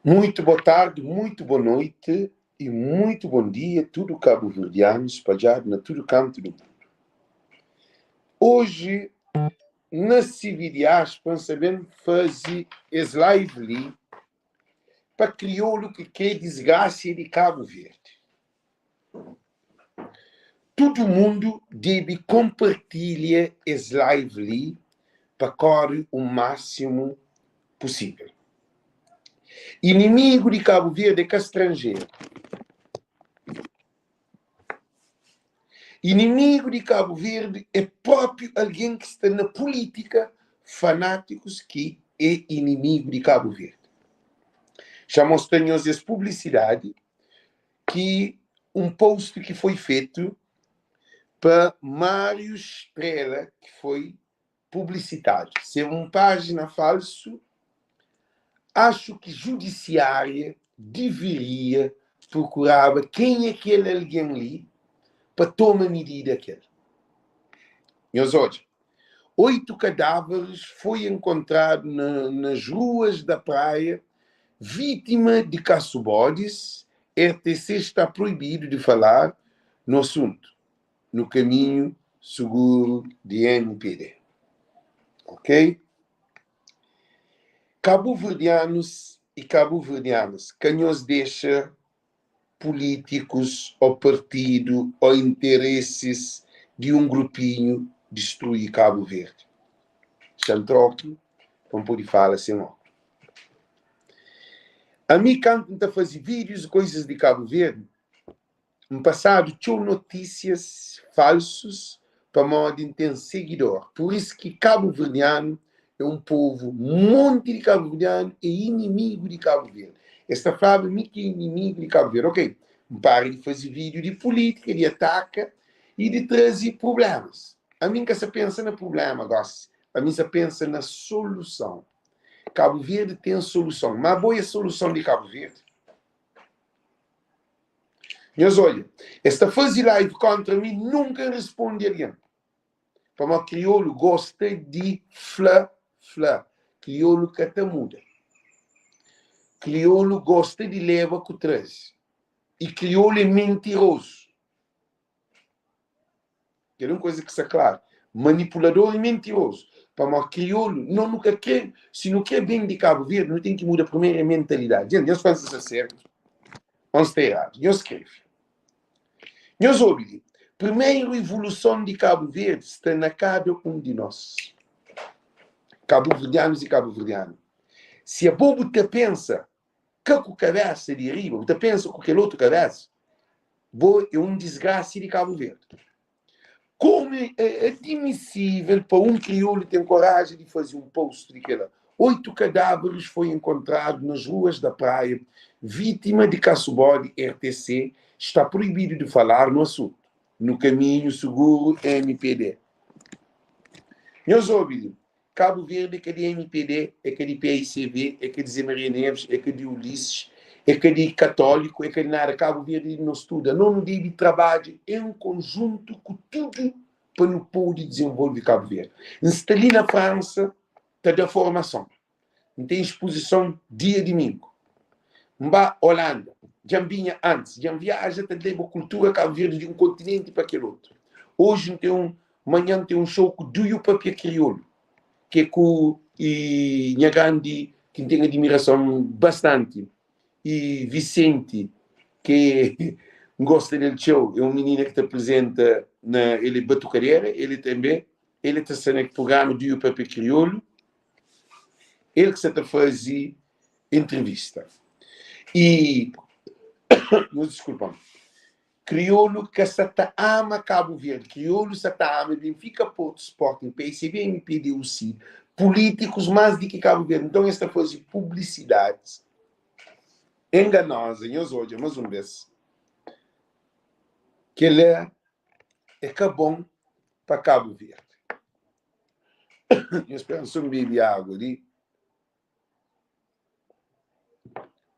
Muito boa tarde, muito boa noite e muito bom dia tudo cabo-verdiano espalhado na tudo canto do mundo. Hoje, na CVDH, N sa ben faze es live li pa kriolu ki kre disgrasia di Cabo Verde. Tudu mundu debe konpartilha es live li pa kóre u másimu pusível. Inimigu di Kabu Verdi é ka stranjeru. Inimigu di Kabu Verdi é própi algen ki sta na pulítika, fanátikus ki é inimigu di Kabu Verdi. Xa mostra nhos es publisidadi ki un post ki foi fetu pa Mário Estrela ki foi publisitadu. Se un pájina falsu, axu ki judisiária diviria prokuraba kenha kel algen li pa toma midida kel. Nhos odja, 8 kadáveres foi enkontradu na nas ruas da Praia vítima de kasu-bodis, RTC está proibido de falar no assunto. No caminho seguro de MPD. Ok? Kabuverdianus y kabuverdianas, ka nhos dexa polítikus o partidu o interesis di un grupinhu distrui Kabu Verdi. Xa-m troki pa N pode fala sen óklu. Ami kantu N ta faze vídius y koizas di Kabu Verdi, N pasadu txeu notísias falsus pamodi N ten segidor. Pur isu ki kabuverdianu é un povu, monti di kabuverdianu é inimigu di Kabu Verdi. Es ta flaba mi ki é inimigu di Kabu Verdi. Ok, N para di faze vídiu di pulítika, di ataka i di traze prublémas. Ami N ka sa pensa na prubléma gósi, ami N sa pensa na soluson. Kabu Verdi ten soluson, má bo é soluson di Kabu Verdi? Nhos odja, es ta faze live kontra mi, nunka N responde algen. Pamodi kriolu gosta di fla, fla. Kriolu ka ta muda. Kriolu gosta di leba ku traze. I kriolu é mentirozu. Kel un kuza ki sta klaru, manipulador i mentirozu. Pamodi kriolu, no nu ka kre, si nu kre ben di Kabu Verdi, nu ten ki muda primeru é mentalidadi. Dja, nhos pensa sta sertu o sta eradu? Nhos skrebe. Nhos obi li, primeru evoluson di Kabu Verdi sta na kada un di nos, kabuverdianus i kabuverdiana. Si abo bu ta pensa ka ku kabesa di riba, bu ta pensa ku kel otu kabesa, bo é un disgrasi di Kabu Verdi. Komu é admisível pa un kriolu ten koraji di faze un post di kela? 8 kadáveres foi enkontradu nas ruas da Praia, vítima di kasu-bodi RTC está proibido de falar no assunto. No caminho seguro MPD. Nhos obi li, Kabu Verdi é ka di mpd, é ka di paicv, é ka di Zé Maria Neves, é ka di Ulisses, é ka di Katóliku, é ka di nada. Kabu Verdi é di nos tudu. Anos nu debe trabadja en konjuntu ku tudu pa nu pode dizenvolve Kabu Verdi. N sta li na Fransa ta da formason. N ten spozison dia dimingu. N ba Olanda, dja N binha antis, dja N viaja ta leba kultura kabuverdi di un kontinenti pa kel otu. Oji N ten un, manhan N ten un xou ku Duyu Papia Kriolu, ki é ku i nha grandi, ki N ten adimirason bastanti, i Visenti, ki N gosta del txeu, é un minina ki ta aprizenta na, el é batukadera, el é tanbe, el ta sta na prugrama Duyu Papia Kriolu. El ki sa ta faze entrevista. I, nhos diskulpa-m, kriolu ka sa ta ama Kabu Verdi, kriolu sa ta ama Benfika, Porto, Sporting, PSB, MPD, UCID, pulítikus más di ki Kabu Verdi. Nton es ta faze publisidadis enganoza. Nhos odja, más un bes, kel-la é ka bon pa Kabu Verdi. Nhos pensa un bebe agu li.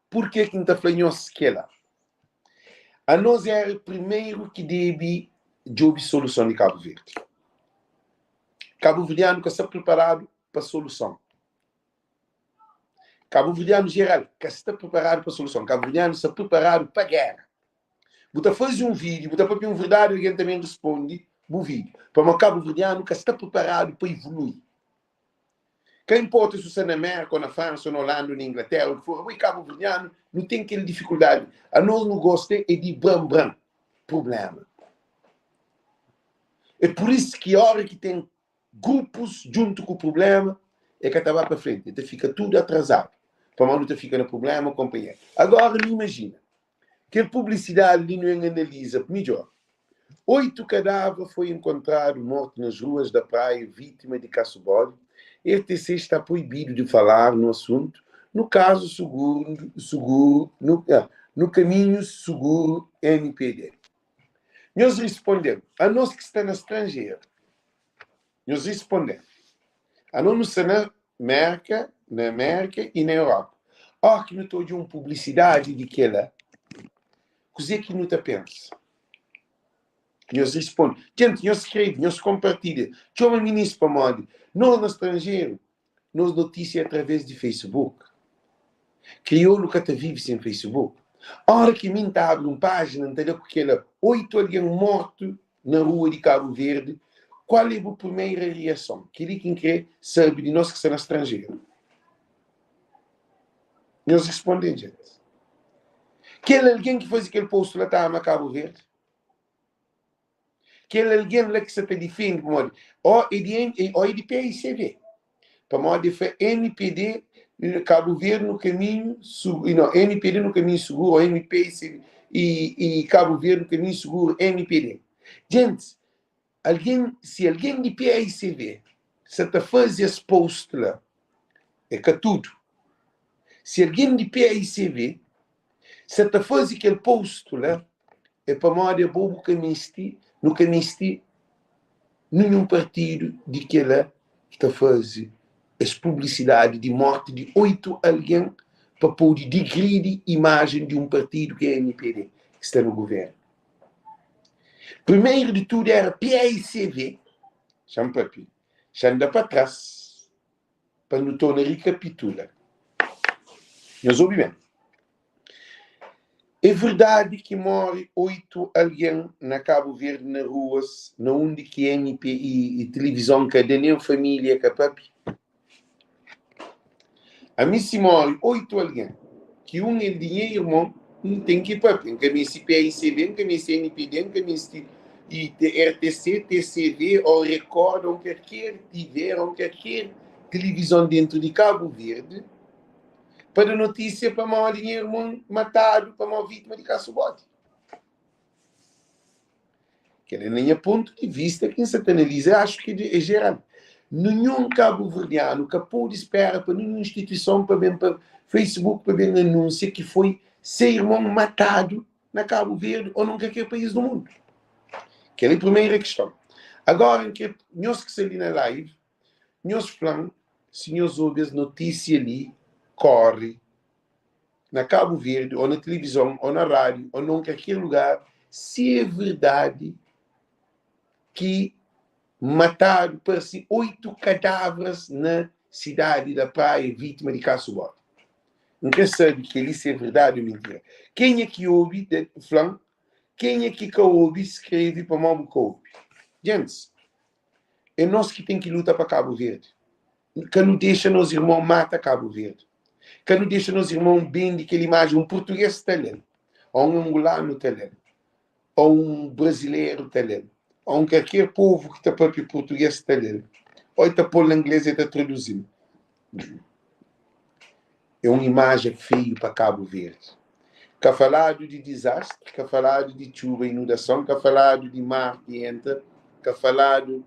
Purkê ki N ta fla nhos kela? Anos éra primeru ki debe djobe soluson di Kabu Verdi. Kabuverdianu ka sta priparadu pa soluson. Kabuverdianu jeral ka sta priparadu pa soluson. Kabuverdianu sta priparadu pa géra. Bu ta faze un vídiu, bu ta papia un verdadi, algen ta ben responde bu vídiu. Pamodi kabuverdianu ka sta priparadu pa ivolui. Ka inporta si bu sta na Mérka ô na Fransa ô na Olanda ô na Inglatéra ô ki for, abo é kabuverdianu, nu ten kel difikuldadi. Anos nu gosta é di bran-bran prubléma. É pur isu ki óra ki ten grupus djuntu ku prubléma, e ka ta ba pa frenti, e ta fika tudu atrazadu, pamodi nu ta fika na prubléma konpanheru. Agora nu imajina, kel publisidadi li nu en analiza midjor, 8 kadáver foi enkontradu mortu nas ruas da Praia vítima di kasubódi, RTC está proibido de falar no assunto, no caso suguru, suguru, no, ah, no caminho suguro MPD. Nhos risponde-m, anos ki sta na stranjeru. Nhos risponde-m, anos nu sta na Merka, na Amérika i na Europa. Óras ki nu ta odja un publisidadi di kel-la, kuzê ki nu ta pensa? Nhos risponde. Djenti, nhos skrebe, nhos konpartilha. Txoma minís pamodi nos na stranjeru Nos notísia é através di Facebook. Kriolu ka ta vive sen Facebook. Óra ki mi N ta abri un pájina, N ta da ku kel-la, 8 algen mortu na rua di Kabu Verdi, kual é bu primeira riason? Kel-li ki N krê sabe di nos ki sta na stranjeru. Nhos responde-m, djentis. Kel algen ki faze kel post la ta ama Kabu Verdi? Kel algen la ki sa ta difende pamodi ó é di ó é di PICV pamodi el fla NPD Kabu Verdi no kaminhu no NPD no kaminhu suguru ó MPICV i Kabu Verdi no kaminhu suguru NPD Djentis algen si algen di PICV sa ta faze es post la é ka tudu si algen di PICV sa ta faze kel post la É pamodi abo bu ka misti, nu ka misti ninhun partidu di kela ki ta fazi es publisidadi di morti di 8 algen pa podi digridi imajen di un partidu ki é mpd ki sta na guvernu. Primeru di tudu era paicv, xa-m papia, xa-m da pa tras pa nu torna rikapitula. Nhos obi ben. É verdadi ki móre 8 algen na Kabu Verdi na ruas na undi ki MP i tilivizon ka da nen família ka papia? Ami si móre 8 algen ki un el di nha irmon N ten ki papia. N ka meste PICV, N ka meste NPD, N ka meste RTC, TCV o Record o kalker tiver o kalker tilivizon dentu di Kabu Verdi. Pa da notísia pamodi nha irmon matadu pamodi vítima di kasu bodi. Kel é na nha pontu di vista ki N sa ta analiza, axu ki é jeral. Ninhun kabuverdianu ka pode spera pa ninhun instituison pa ben pa Facebook pa ben anúnsia ki foi se irmon matadu na Kabu Verdi ô nun kalker país du mundu. Kel é primeira kiston. Agora N kre nhos ki sta li na live, Nhos fla-m si nhos obi es notísia li kóre na Kabu Verdi, ô na tilivizon, ô na rádiu, ô na un kalker lugar, si é verdadi ki matadu parse 8 kadavras na sidadi da Praia vítima di kasu bóti. N kre sabe kel-li si é verdadi ô mintira. Kenha ki obi, fla-m. Kenha ki ka obi, skrebe pamó bu ka obi. Djentis, É nos ki ten ki luta pa Kabu Verdi. Ka nu dexa nos irmon mata Kabu Verdi. Ka nu dexa nos irmon bende kel imajen. Un purtugês ta le-l, ô un angolanu ta le-l, ô un brazileru ta le-l, ô un kalker povu ki ta papia purtugês ta le-l, ô el ta pô-l na inglês el ta traduzi-l. É un imajen feiu pa Kabu Verdi. Ka faladu di dizastri, ka faladu di txuba, inudason, ka faladu di mar ki entra, ka faladu.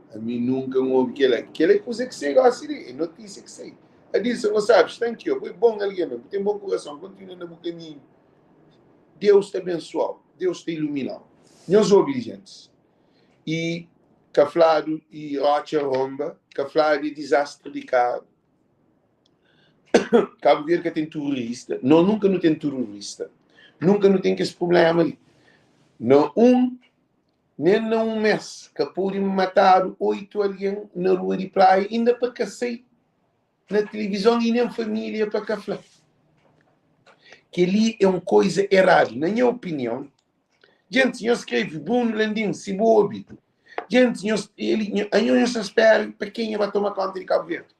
Ami nunka N obi kel-la. Kel-la é kuza ki sai gosi li, é notísia ki sai. Adilson Gonçalves, thank you. Bo é bon algen, bu ten bon kurason, kontinua na bu kaminhu. Deus ta abensua-u, Deus ta ilumina-u. Nhos obi li, gentis. I ka fladu i rotxa ronba, ka fladu i dizastri di karu. Kabu Verdi ka ten tururista, nos nunka nu ten tururista, nunka nu ten kes prublema li. Na un, nen na un mes ka pode matadu 8 algen na rua di Praia, inda pa ka sai. na tilivizon i nen família pa ka fla. Kel-li é un koiza eradu. Na nha opinion, djentis, nhos skrebe Bruno Landim, si bu obi. Djentis, nhos, eli, nho, anho nhos ta spera pa kenha ba toma konta di Kabu Verdi?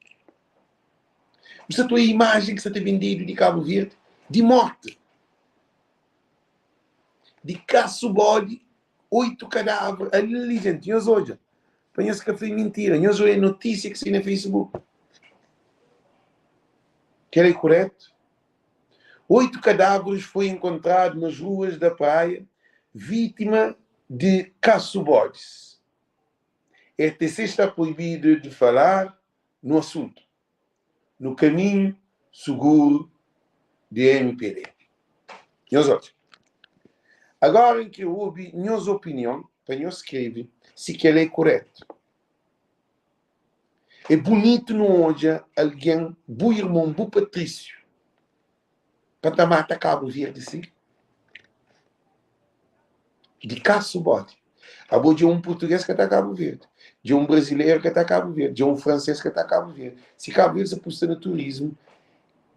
Bu sta ta oia imajen ki sta ta bendedu di Kabu Verdi di morti, di kasu bodi, 8 kadaver ali li, djenti, nhos odja, pa nhos ka fla mintira, nhos oia notisia ki sai na Facebook. Kel é kuretu? 8 kadáveres foi enkontradu nas ruas da Praia, vítima de kasu bodis. RTC está proibido de falar no assunto. No caminho seguro de MPD. Nhos odja. Agora N kre obi nhos opinion pa nhos skrebe si kel é kuretu. É bunitu nu odja algen, bu irmon, bu patrísiu, pa ta mata Kabu Verdi si? Di kasu bodi. Abo dja un purtugês ka ta Kabu Verdi, dja un brazileru ka ta Kabu Verdi, dja un fransês ka ta Kabu Verdi. Si Kabu Verdi sa pusta na turismu,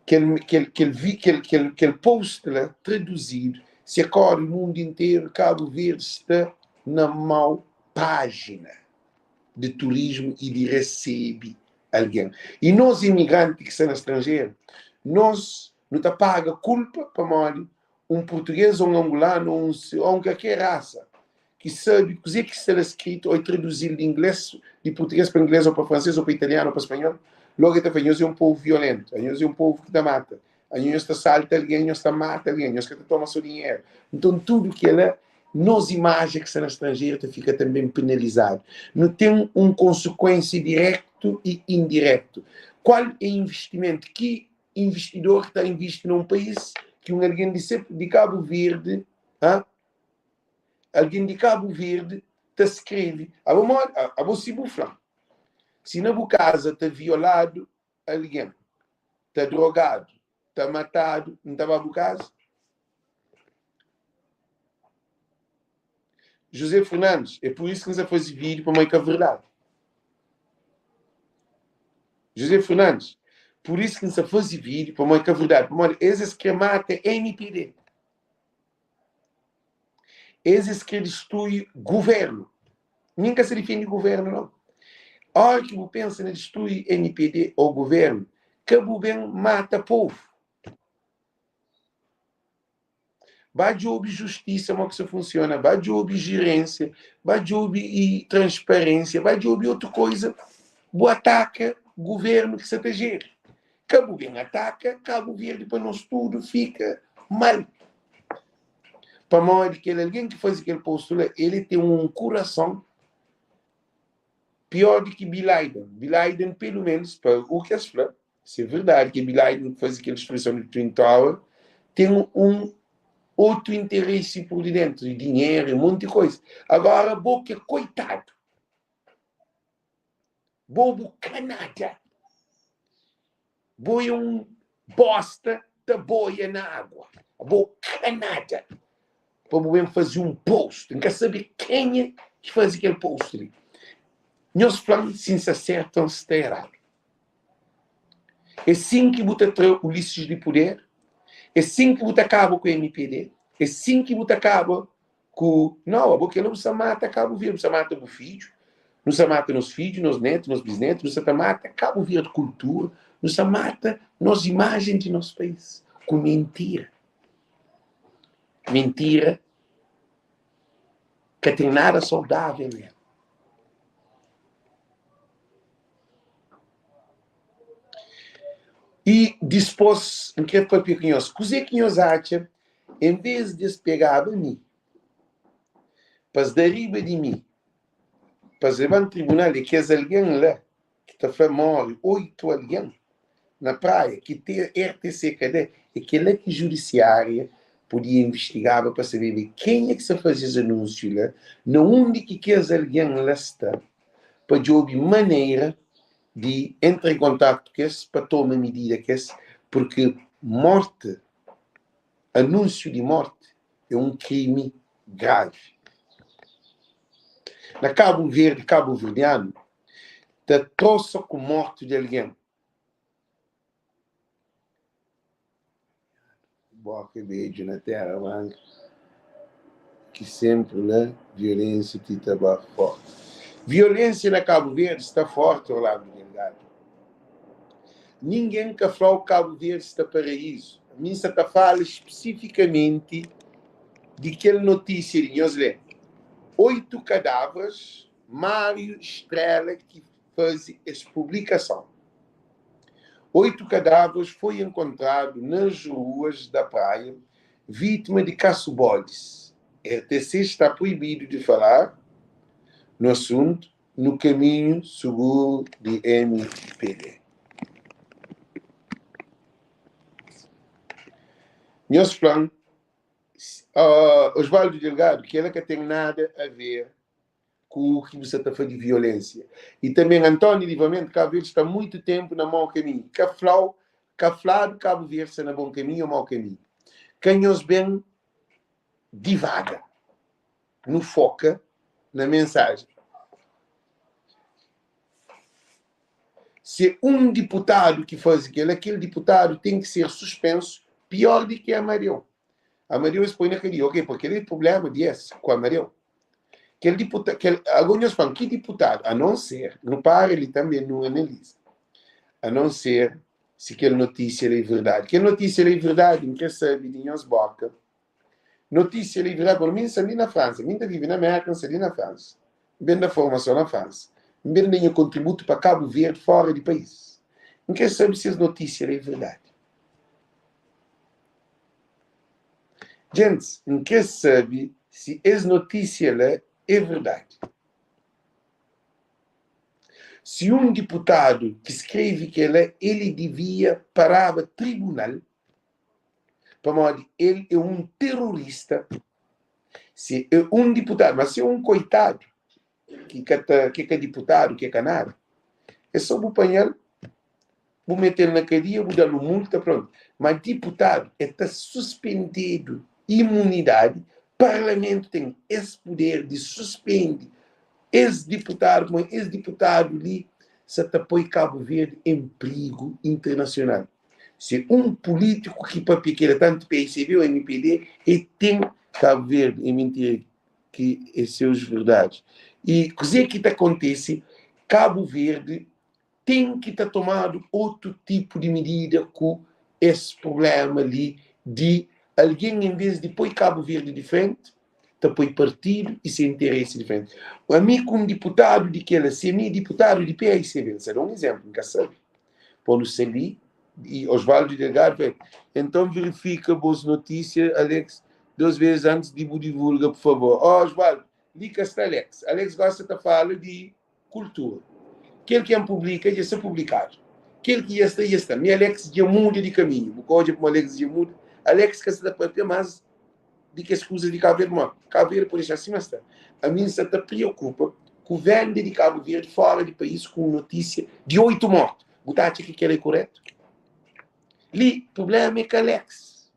kel, kel, kel, vi, kel, kel, kel post la traduzidu, si é kóre mundu interu, Kabu Verdi sta na mau pájina di turismu i di resebe algen. I nos imigranti ki sta na stranjeru, nos nu ta paga kulpa pamodi un purtugês ô un angulanu ô un ô un kalker rasa ki sabe kuzê ki sta la skritu ô e traduzi-l di inglês, di purtugês pa inglês ô pa fransês ô pa italianu ô pa spanhol, logu e ta fla, Nhos é un povu violentu, anhos é un povu ki ta mata, anhos ta salta algen, nhos ta mata algen, nhos ka ta toma sô dinheru. Nton, tudu kel-la, nos imajen ki sta na stranjeru ta fika tanben penalizadu. Nu ten un konsekuénsia dirétu i indirétu. Kual é investimentu? Ki investidor ki ta invisti na un país ki un algen di se di Kabu Verdi, ha? Algen di Kabu Verdi ta skrebe, abo modi, abo si bu fla, si na bu kaza ta violadu algen, ta drogadu, ta matadu, N ta ba bu kaza? José Fernandes, é por isso que N sa faze vídeo pamodi ka verdade. José Fernandes, por isso que N sa faze vídeo pamodi ka verdade. Pamodi es es kre mata MPD. Es es kre destrui governo. Nin ka sa difende governo não. Hora ki bu pensa na destrui MPD ou governo, ka bu ben mata povo. Ba djobe justisa mo ki sa funciona, ba djobe gerência, ba djobe e transparência, ba djobe otu coisa, bu ataka governo ki sa ta gere. Ka bu ben ataka Cabo Verde pa nos tudo fika mal. Pamodi kel algen ki faze kel postu la, ele ten un kurason pior di ki Bin Laden. Bin Laden, pelu menus, pa u ki es fla, si é verdadi ki é Bin Laden ki faze kel destruison di Twin Tower, ten un otu interesi pur di dentu, di dinheru, un monti koisa. Agora, bo ki é koitadu, bo bu ka nada, bo é un bosta ta boia na agua, bo ka nada pa bu ben faze un post. N ka sabe kenha ki faze kel post li. Nhos fla-m si N sta sertu o N sta eradu. É sin ki bu ta tra Ulisses di puder? É sin ki bu ta kaba ku MPD? É sin ki bu ta kaba ku. Nau, abo kela bu sta mata Kabu Verdi, bu sta mata bu fidju, nu sta mata nos fidju, nos netu, nos bisnetu, nu sta ta mata Kabu Verdi kultura, nu sta mata nos imajen di nos país ku mentira. Mentira ka ten nada saudável nel. I dispôs N krê pâpia ku nhos. Kuzê ki nhos atxa envês di es pegaba mi pa es da riba di mi, pa es leba-m tribunal? É kes algen la ki ta fla móre 8 algen na Praia ki te RTC ka da. É kel-la ki judisiária podia investigaba pa sabeba kenha ki sta faze es anúnsiu la, na undi ki kes algen la sta. pa djobe manera di entra en kontaktu ku es pa toma midida ku es, purki morti, anúnsiu di morti é un krimi gravi. Na Kabu Verdi, kabuverdianu ta trosa ku morti di algen. Boka bedju na terra branka ki sempri la violensia ti ta ba forti. Violensia na Cabo Verde sta forti Orlando Delgado. Ninguém ka flau Cabo Verde sta paraíso. Mi nsa ta fala especificamente di kel notícia di nhos lé 8 cadavres Mário Estrela ki faze es publicason. 8 cadavres foi encontrado nas ruas da Praia vítima de caçubodes. RTC está proibido de falar no assunto no caminho seguro de MPD. Nhos fla-m, Osvaldo Delgado, kel-la ka ten nada a ver ku u ki bu sa ta fla di violensia. I tanben António Livramento, Cabo Verde sta muitu tenpu na mau kaminhu. Ka flau, ka fladu Cabo Verde sta na bon kaminhu o mau kaminhu. Ka nhos ben divaga. Nu foka na mensajen. Se un diputadu ki faze kel-la, kel diputadu ten ki ser suspensu pior di ki Amadeu. Amadeu es poi na kadia, ok, pa kel-li é prubléma di es ku Amadeu. Kel diputa, kel, ago nhos fla-m, ki diputadu? A non ser, nu para li tanbe nu analiza, a non ser si kel notísia la é verdadi. Kel notísia la é verdadi, N kre sabe di nhos boka. Notísia la é verdadi, pabia mi N sta li na Fransa, mi N ta vive na Mérka, N sta li na Fransa, N ben da formason na Fransa, N ben da nha kontributu pa Kabu Verdi fora di país. N kre sabe si es notísia la é verdadi. Gentis, N kre sabe si es notísia la é verdadi. Si un diputadu ki skrebe kel-la, el divia paraba tribunal, pamodi el é un terorista. Si é un diputadu, ma si é un koitadu ki ka ta, ki é ka diputadu, ki é ka nada, é so bu panha-l, bu mete-l na kadia, bu da-l un multa, prontu. Ma diputadu, el ta suspendedu imunidadi, parlamentu ten es puder di suspende es diputadu, pamodi es diputadu li sa ta poi Kabu Verdi en prigu internasional. Se un pulítiku ki papia kela, tantu PSB o mpd, e ten Kabu Verdi, é mintira ki é seus verdadis. I kuze ki ta kontise, Kabu Verdi ten ki ta tomadu otu tipu di midida ku es prublema li di algen en bes di poi Kabu Verdi di frenti ta poi partidu i se interesi di frenti. Ami ku un diputadu di kela, si ami é diputadu di PAICB, N sa da un izénplu, N ka sabe, pa nu sta li i Osvaldo Delgado fla, enton verifika bos notisia Alex dos ves antis di bu divulga por favor. Oh Osvaldo, li ka sta Alex, Alex gosta ta fala di Kultura. Kel ki N publika dja sta publikadu. Kel ki dja sta, dja sta. Mi Alex dja muda di kaminhu. Bu ka odja kuma Alex dja muda? Alex ka sta ta papia mas di kes kuzas di Kabu Verdi. Mo, Kabu Verdi pode dexa sima sta. Ami N sta ta priokupa ku venda di Kabu Verdi fora di país ku un notisia di 8 mortu. Bu ta atxa ki kel é kuretu? Li, prublema é ka Alex.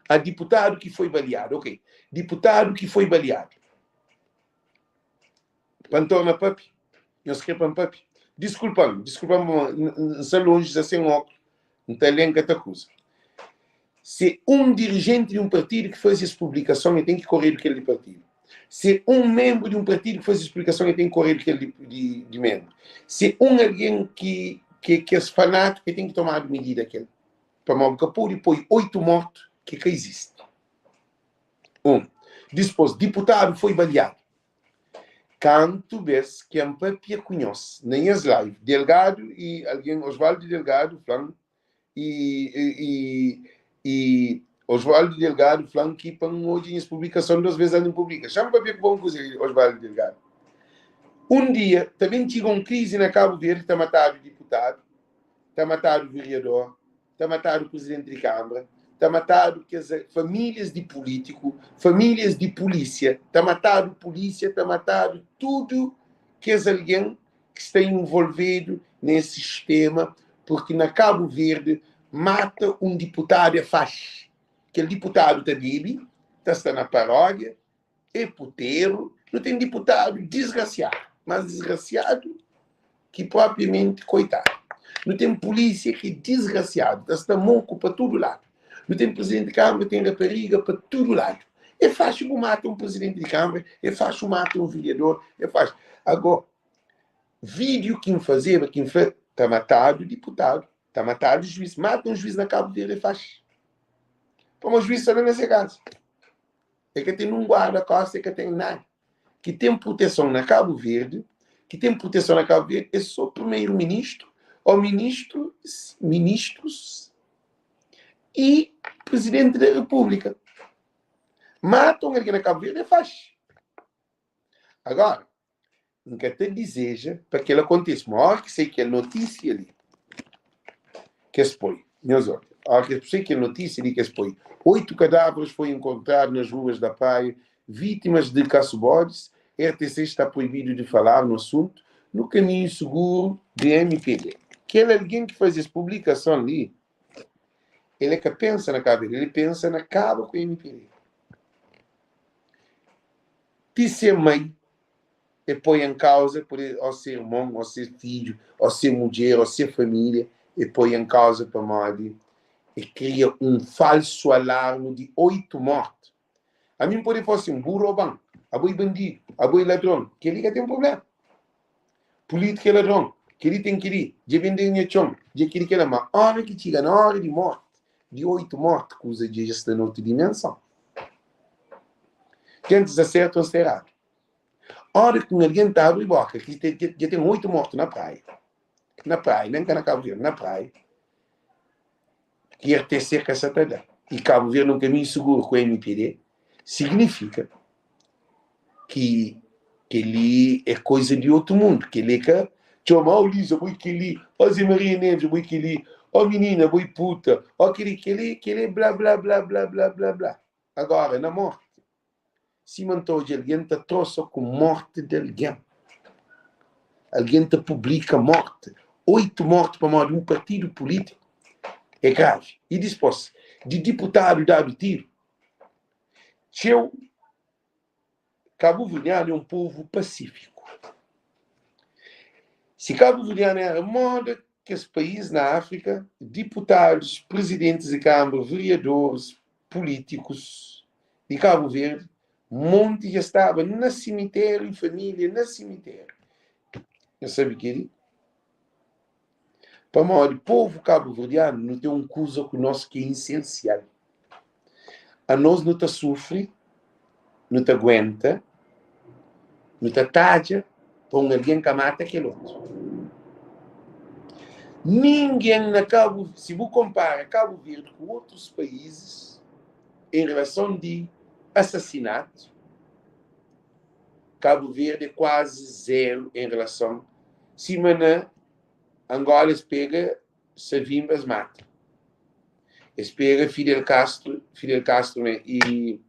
A diputadu ki foi baleadu. Ok. Diputadu ki foi baleadu. Pa N torna papia? Nhos kre pa N papia? Diskulpa-m, diskulpa-m pamodi N sta lonji, sta sen óklu, N ta lé, N ka ta kuza. Se un dirijenti di un partidu ki faze es publikason, el ten ki koredu kel di partidu. Se un menbru di un partidu ki faze es publikason, el ten ki koredu kel di menbru. Se un algen ki ki kes fanátiku, el ten ki tomadu midida kel. Pamodi bu ka pode poi 8 mortu ki ka izisti. 1, Dispos, diputadu foi baliadu. Kantu bes ki N papia ku nhos na nhas live, Delgado i algen, Osvaldo Delgado fla-m i, i, i Osvaldo Delgado fla-m ki pa N odja nhas publikason dos bes antis di N publika. Xa-m papia ku bo un kuza, Osvaldo Delgado. Un dia ta ben txiga un krizi na Kabu Verdi, ta matadu diputadu, ta matadu vereador, ta matadu presidenti di kambra, ta matadu kes famílias di pulítiku, famílias di pulísia, ta matadu pulísia, ta matadu tudu kes algen ki sta involvedu na es sistema, purki na Kabu Verdi mata un diputadu é faxi. Kel diputadu ta bebe, ta sta na paródia, é puteru, nu ten diputadu disgrasiadu, mas disgrasiadu ki propriamenti koitadu. Nu ten pulísia ki é disgrasiadu, ta sta moku pa tudu ladu. Nu ten prizidenti di kanbra ki ten rapariga pa tudu ladu. É faxi bu mata un prizidenti di kanbra, é faxi bu mata un viriador, é faxi. Agó, vídiu ki N fazeba, ki N fla, ta matadu diputadu, ta matadu juís. Mata un juís na Kabu Verdi é faxi. Pamodi juís sta la na se kaza. E ka ten nun guarda-kosta, e ka ten nada. Ki ten proteson na Kabu Verdi, ki ten proteson na Kabu Verdi é sô primeiro-ministru ô ministru, ministrus i presidenti da repúblika. Mata un algen na Kabu Verdi é faxi. Agora, N ka ta dizeja pa kel akontise. Ma óra ki sai kel notísia li, ki es poi, nhos odja, óra ki sai kel notísia li ki es poi, 8 cadáveres foi encontrado nas ruas da Praia, vítimas de caçobodis, RTC está proibido de falar no assunto, no caminho seguro de MPD. Kel algen ki faze es publikason li, el é ka pensa na Cabo Verde, el pensa na kaba ku MPD. Ti se mai e poi en kauza, pode o se irmon, o se fidju, o se mudjer, o se familia, e poi en kauza pamodi e kria un falsu alarmu di 8 mortu. Ami N pode fla sin, bu roba-m, abo e bandidu, abo e ladron, kel-li ka ten prublema. Pulítika é ladron, kel-li ten kel-li, dja bende-m nha txon, dja kel-li kel-la. Ma óra ki txiga na óra di morti, di 8 morti, kuza dja sta na otu dimenson. Ken sta sertu o sta eradu? Ora ki un algen ta abri boka ki dja ten 8 mortu na praia, na praia, nen ka na Kabu Verdi, na praia, ki RTC ka sa ta da i Kabu Verdi un kaminhu suguru ku MPD, signifika ki kel-li é koiza di otu mundu. Kel-li é ka txoma, oh Liza, bo é kel-li, oh Zé Maria Neves, bo é kel-li, oh minina, bo é puta, oh kel-li, kel-li, kel-li é bla bla bla bla bla bla bla. Agora, na morti, sima N ta odja algen ta trosa ku morti di algen, algen ta publika morti, 8 morti pamodi un partidu pulítiku, é gravi. I dispos di diputadu dadu tiru, txeu Kabuverdianu é un povu pasífiku. Si Kabuverdianu éra moda kes país na Áfrika, diputadus, prizidentis di kanbra, veriadoris, pulítikus di Kabu Verdi, monti dja staba na simitériu i família na simitériu. Nhos sabe kel-li? Pamodi povu kabuverdianu nu ten un kuza ku nos ki é isensial. Anos nu ta sufri, nu ta aguenta, nu ta tadja pa un algen ka mata kel otu. Ningen na Kabu, si bu konpara Kabu Verdi ku otus paízis en relason di asasinatu, Kabu Verdi é kuazi zeru en relason sima na Angola es pega Savimbi es mata. Es pega Fidel Castro, Fidel Castro né, e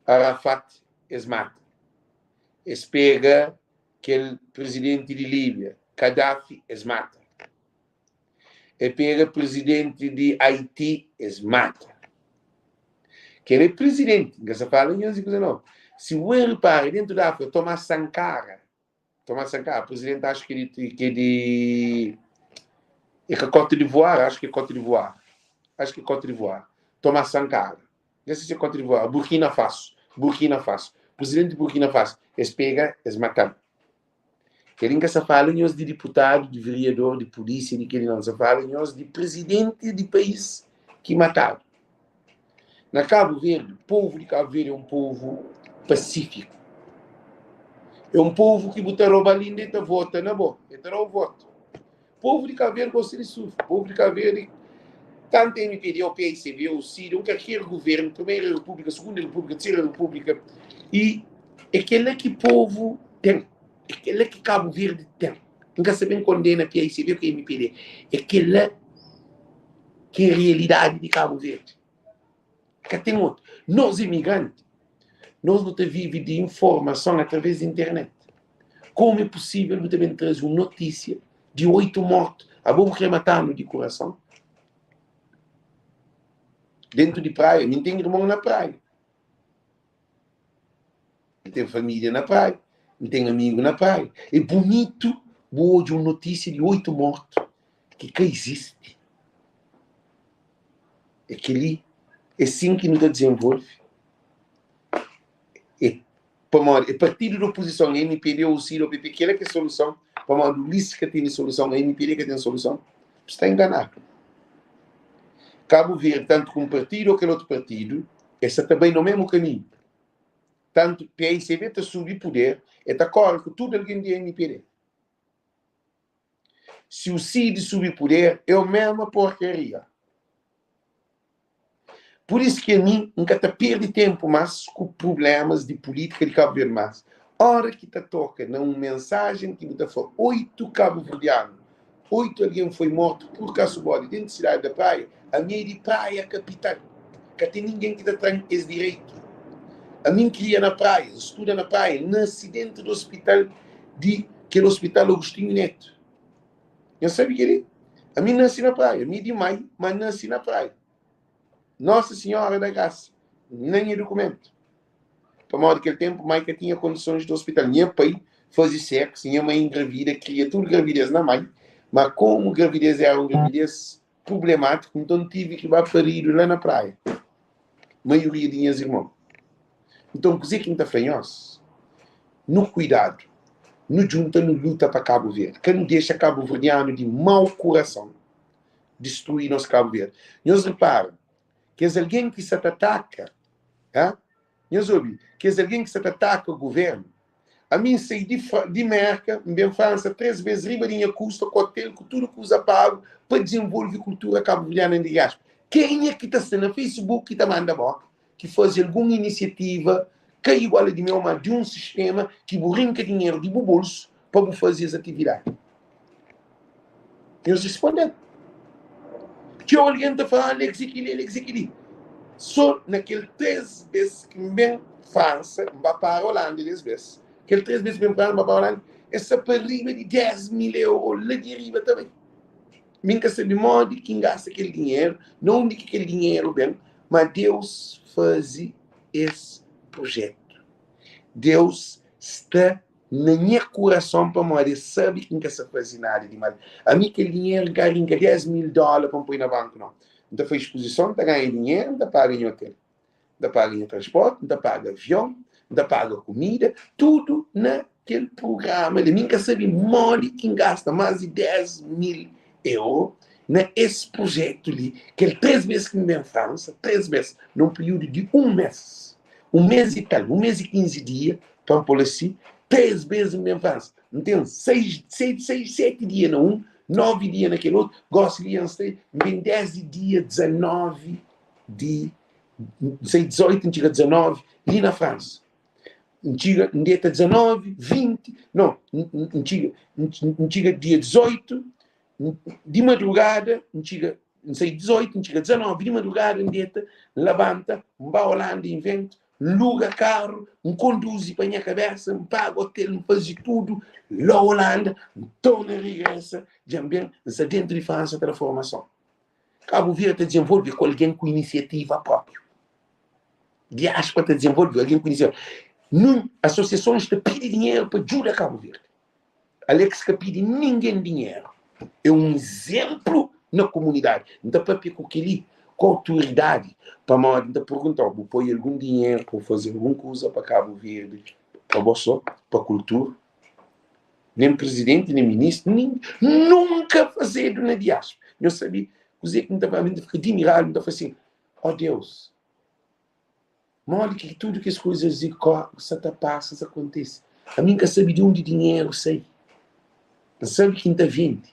Arafat es mata. Es pega kel presidenti di Líbia, Gaddafi, es mata. E pega presidenti di Haiti, es mata. Kel é presidenti, N ka sa fala nhos di kuza nau. Si bu repara, dentu di Áfrika, Thomas Sankara, Thomas Sankara, presidente acho que de, que de é que Côte d'Ivoire, acho que é Côte d'Ivoire. Acho que é Côte d'Ivoire. Thomas Sankara. Não sei se é Côte d'Ivoire, Burkina Faso, Burkina Faso. Presidente de Burkina Faso, eles pega, eles matam. Querem que se fala nhos de deputado, de vereador, de polícia, de que não se fala nhos de presidente de país que matado. Na Cabo Verde, povo de Cabo Verde é um povo pacífico. É um povo que bu ta roba linda e ta vota na bo, e ta dau voto. Povo de Cabo Verde gosta de sufri. Povo de Cabo Verde, tanto MPD ou PICV ou CID, ou qualquer governo, Primeira República, Segunda República, Terceira República, e é aquele que povo tem, é aquele que Cabo Verde tem. N ka sa ben kondena PICV ku MPD. É kel-la ki é realidadi di Kabu Verdi. Ka ten otu. Nos imigranti, nos nu ta vive di informason através di internet. Komu é pusível bu ta ben traze un notísia di 8 mortu? Abo bu kre mata-nu di kurason? Dentu di praia, mi N ten irmon na praia. N ten família na praia, N ten amigu na praia. É bunitu bu odja un notísia di 8 mortu. Ki ka izisti. É kel-li, é sin ki nu ta dizenvolve. É pamodi é partidu di opozison, MPD ou CID ou PP, kel-la ki é soluson, pamodi Ulisses ka tene soluson, MPD ka ten soluson, bu sta enganadu. Kabu Verdi, tantu ku un partidu ou kel otu partidu, es sa ta bai na mesmu kaminhu. Tantu PICB ta subi puder, e ta kore ku tudu algen di MPD. Si o Cid subi puder, é o mesma porcaria. Por isso ki ami N ka ta perde tempo mas ku problemas di politica di Cabo Verde mas ora ki ta toka na un mensagem ki bu ta fla 8 cabo-verdiano, 8 alguém foi morto por kasubode dentro di cidade da Praia, ami é di Praia capital, ka ten ninguém ki ta tran es direito. Ami N kria na Praia, N studa na Praia, N nasi dentro di hospital di kel hospital Agostinho Neto. Nhos sabe kel-li? Ami N nasi na Praia, mi di mai, ma N nasi na Praia. Nossa Senhora da Graça, na nha dukumentu. Pamodi kel ténpu mai ka tinha kondisons di ospital. Nha pai faze séksu, nha mai engravida, kria tudu gravidez na mai, ma komu gravidez éra un gravidez prublemátiku, nton tive ki ba paridu la na Praia, maioria di nhas irmon. Nton, kuzê ki N ta fla nhos? Nu kuidadu, nu djunta, nu luta pa Kabu Verdi. Ka nu dexa kabuverdianu di mau kurason distrui nos Kabu Verdi. Nhos repara, kes algen ki sa ta ataka, ha? Nhos obi, kes algen ki sa ta ataka guvernu, ami N sai di, di Merka, N ben Fransa 3 bes riba di nha kusta, ku otel, ku tudu kuza pagu, pa dizenvolve kultura kabuverdiana na diáspora. Kenha ki ta sta na Facebook ki ta manda boka, ki faze algun inisiativa, ka igual a di meu, ma di un sistema ki bu rinka dinheru di bu bolsu pa bu faze es atividadi? Nhos responde-m. Txeu algen ta fla, ah, el é kel-li, el é kel-li. Sô na kel 3 bês ki N ben Fransa, N ba para Holanda des bês, kel 3 bês ki N ben Fransa, N ba para Holanda, es sta pa riba di 10 mil euro la di riba ta bai. Mi N ka sabe modi ki N gasta kel dinheru, na undi ki kel dinheru ben, ma Deus faze es projetu. Deus sta na nha kurason pamodi es sabe ki N ka sta faze nada di mal. Ami kel dinheru N ka rinka 10 mil dóla pa N poi na banku, nau. N ta faze spozison, N ta ganha dinheru, N ta paga nha otel, N ta paga nha transporti, N ta paga avion, N ta paga kumida, tudu na kel prugrama li. Mi N ka sabe modi ki N gasta más di 10 mil euro na es projetu li. Kel 3 bês ki N ben Fransa, 3 bês, na un períodu di un mês, un mês i tal, un mês i 15 dia, Pa N pô-l asi, três bês N ben Fransa. N ten seis, seis, seis, seti dia na un, novi dia na kel otu. Gósi li N sta, N ben désdi dia 19 di, N sai 18, N txiga 19 li na Fransa. N txiga, N deta 19, 20, non, N txiga, N txiga dia 18 di madrugada, N txiga, N sai 18, N txiga 19 di madrugada, N deta, N labanta, N ba Holanda inventu, N luga karu, N konduzi pa nha kabesa, N paga otel, N faze tudu la Holanda, N torna regresa, dja N ben, N sta dentu di Fransa ta da formason. Kabu Verdi ta dizenvolve ku algen ku inisiativa propriu. Diáspora ta dizenvolve algen ku inisiativa. Nun asosiasons ta pidi dinheru pa djuda Kabu Verdi. Alex ka pidi ningen dinheru. É un izénplu na komunidadi. N ta pâpia ku kel-li ku autoridadi, pamodi N ta pergunta-u, bu poi algun dinheru pa bu faze algun kuza pa Kabu Verdi, pa bo sô, pa kultura? Nen prizidenti, nen ministru, nin, nunka fazedu na diáspora. Nhos sabe kuzê ki N ta fla? Mi N ta fika dimiradu, N ta fla sin, Ó Deus! Modi ki tudu kes kuzas li sa ta pasa, sa kontise? Ami N ka sabe di undi dinheru sai. N sabe ki N ta vende,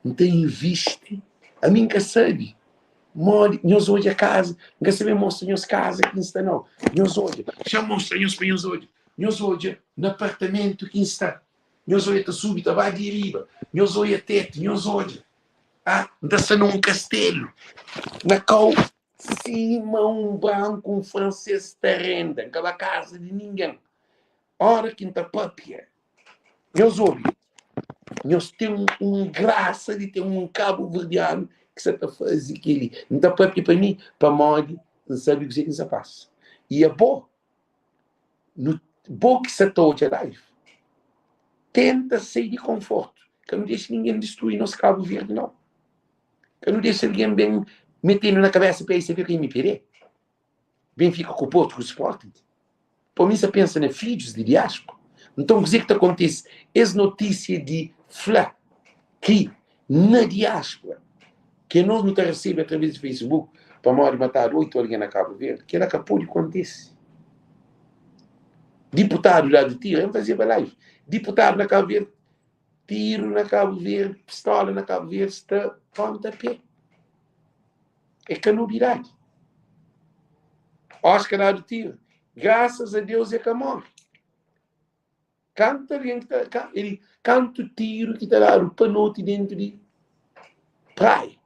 N ta invisti. Ami N ka sabe modi. Nhos odja kaza, N ka sabe mostra nhos kaza ki N sta nau. Nhos odja, xa N mostra nhos pa nhos odja. Nhos odja na apartamentu ki N sta. Nhos odja ta subi ta ba di riba. Nhos odja tetu, nhos odja. Ah, N ta sta na un kastelu, na kau Sima un branku, un fransês ta renda. N ka ba kaza di ningen. Óra ki N ta pâpia, nhos obi, nhos ten un grasa di ten un kabuverdianu ki sa ta faze kel-li. N ta pâpia pa mi, pamodi N sabe kuzê ki N sa pasa. I abo, nu, bo ki sa ta odja live, tenta sai di konfortu. Ka nu dexa ningen distrui nos Kabu Verdi nau. Ka nu dexa algen ben metenu na kabesa PSP ku MPD. Ben fika ku Porto ku Sporting. Pa mi sa pensa na fidjus di diaspora. Nton kuzê ki ta kontise? Es notísia di fla ki na diaspora ke nos nu ta resebe através di Facebook pamodi matadu 8 algen na Kabu Verdi, kela ka pode kontise. Diputadu dadu tiru, N fazeba live. Diputadu na Kabu Verdi, tiru na Kabu Verdi, pistola na Kabu Verdi sta ponta pé. É ka nobidadi. Oscar dadu tiru. Grasas a Deus é ka morre. Kantu algen ki ta, ka, ele, kantu tiru ki ta dadu pa noti dentu di praia.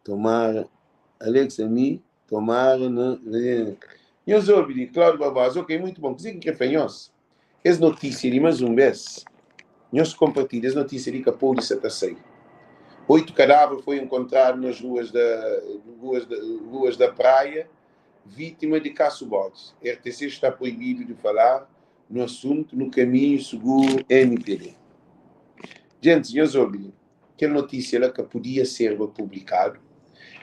Tomara, Alex, ami, tomara na. Nhos obi di Cláudio Barbosa, ok, muito bom. Kuzê ki N kre fla nhos? Es notísia li, más un bês, nhos konpartilha es notísia li ka pode sa ta sai. Oitu kadáver foi enkontradu nas ruas da ruas da ruas da Praia, vítima de Cássio Borges. RTC está proibido de falar no assunto no caminho seguro MPD. Gentis, nhos obi li, kel notísia la ka podia serba publikadu,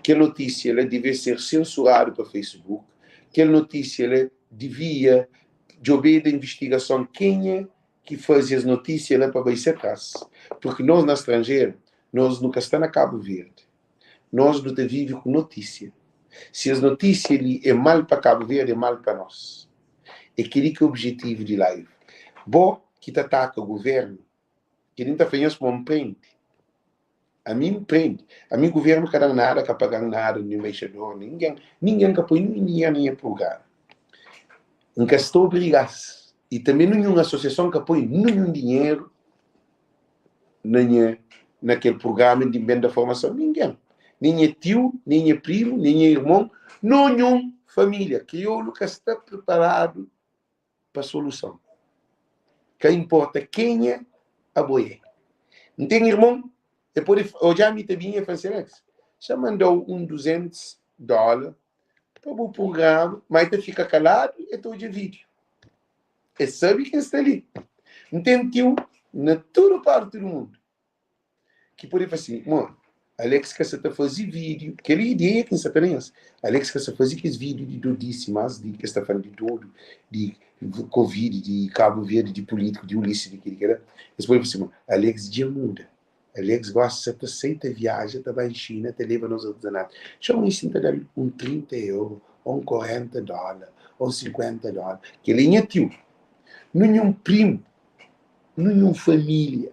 kel notísia la debe ser sensuradu pa Facebook, kel notísia la devia djobeda invistigason kenha ki faze es notísia la pa bai se tras, purki nos na stranjeru, nos nu ka sta na Kabu Verdi, nos nu ta vive ku notísia. Si es notísia li é mal pa Kabu Verdi, é mal pa nos. É kel-li ki é objetivu di live. Bo ki ta ataka guvernu, kel-li N ta fla nhos pamodi N prende. Ami N prende. Ami guvernu ka da-m nada, ka paga-m nada, nen embaixador, ningen. Ningen ka poi ninhun dinheru na nha prugrama. N ka sta obriga-s. I tanbe ninhun asosiason ka poi ninhun dinheru na nha na kel prugrama di N ben da formason. Ningen. Nen nha tiu, nen nha primu, nen nha irmon, ninhun família. Kriolu ka sta priparadu pa soluson. Ka inporta kenha abo é. N ten irmon, e pode odja mi ta binha e fla si, Alex, xa mandau un 200 dóla pa bu prugrama, ma e ta fika kaladu e ta odja vídiu. E sabe ki N sta li. N ten tiu na tudu parti di mundu. ki pode fla si, Mo, Alex ka sa ta faze vídiu, kel ideia ki N sa ta da nhos, Alex ka sa faze kes vídiu di dodisi mas di kes ta fla di dodu, di covid, di Kabu Verdi, di pulítiku, di Ulisses, di kel-li, kel-la. Es pode fla si, Mo, Alex dja muda. Alex gosi sa ta sai ta viaja, ta bai Xina, ta leba nos artezanatu. Txeu insi N ta da-l un 30 euru, ô un 40 dóla, ô un 50 dóla. Kel-li é nha tiu. Ninhun primu Ninhun família,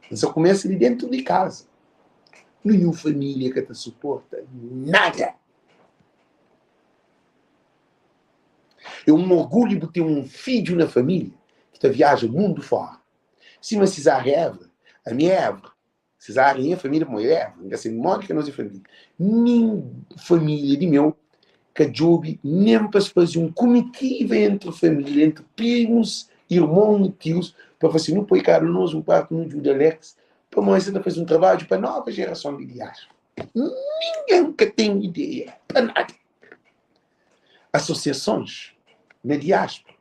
N sa kumesa di dentu di kaza, ninhun família ka ta suporta nada. É un orgulhu bu ten un fidju na família ki ta viaja mundu fora. Sima Cesária Évora, ami é Évora. Cesária é nha família pamodi el é Évora. N ka sabe modi ki é nos é família. Nin família di meu ka djobe nen pa es faze un kumitiva entri família, entri primus, irmon i tius, pa fla si, nu poi kada un nos un parti, nu djuda Alex, pamodi el sta ta faze un trabadju pa nova jerason di diáspora. Ningen ka ten ideia pa nada. Asosiasons na diáspora.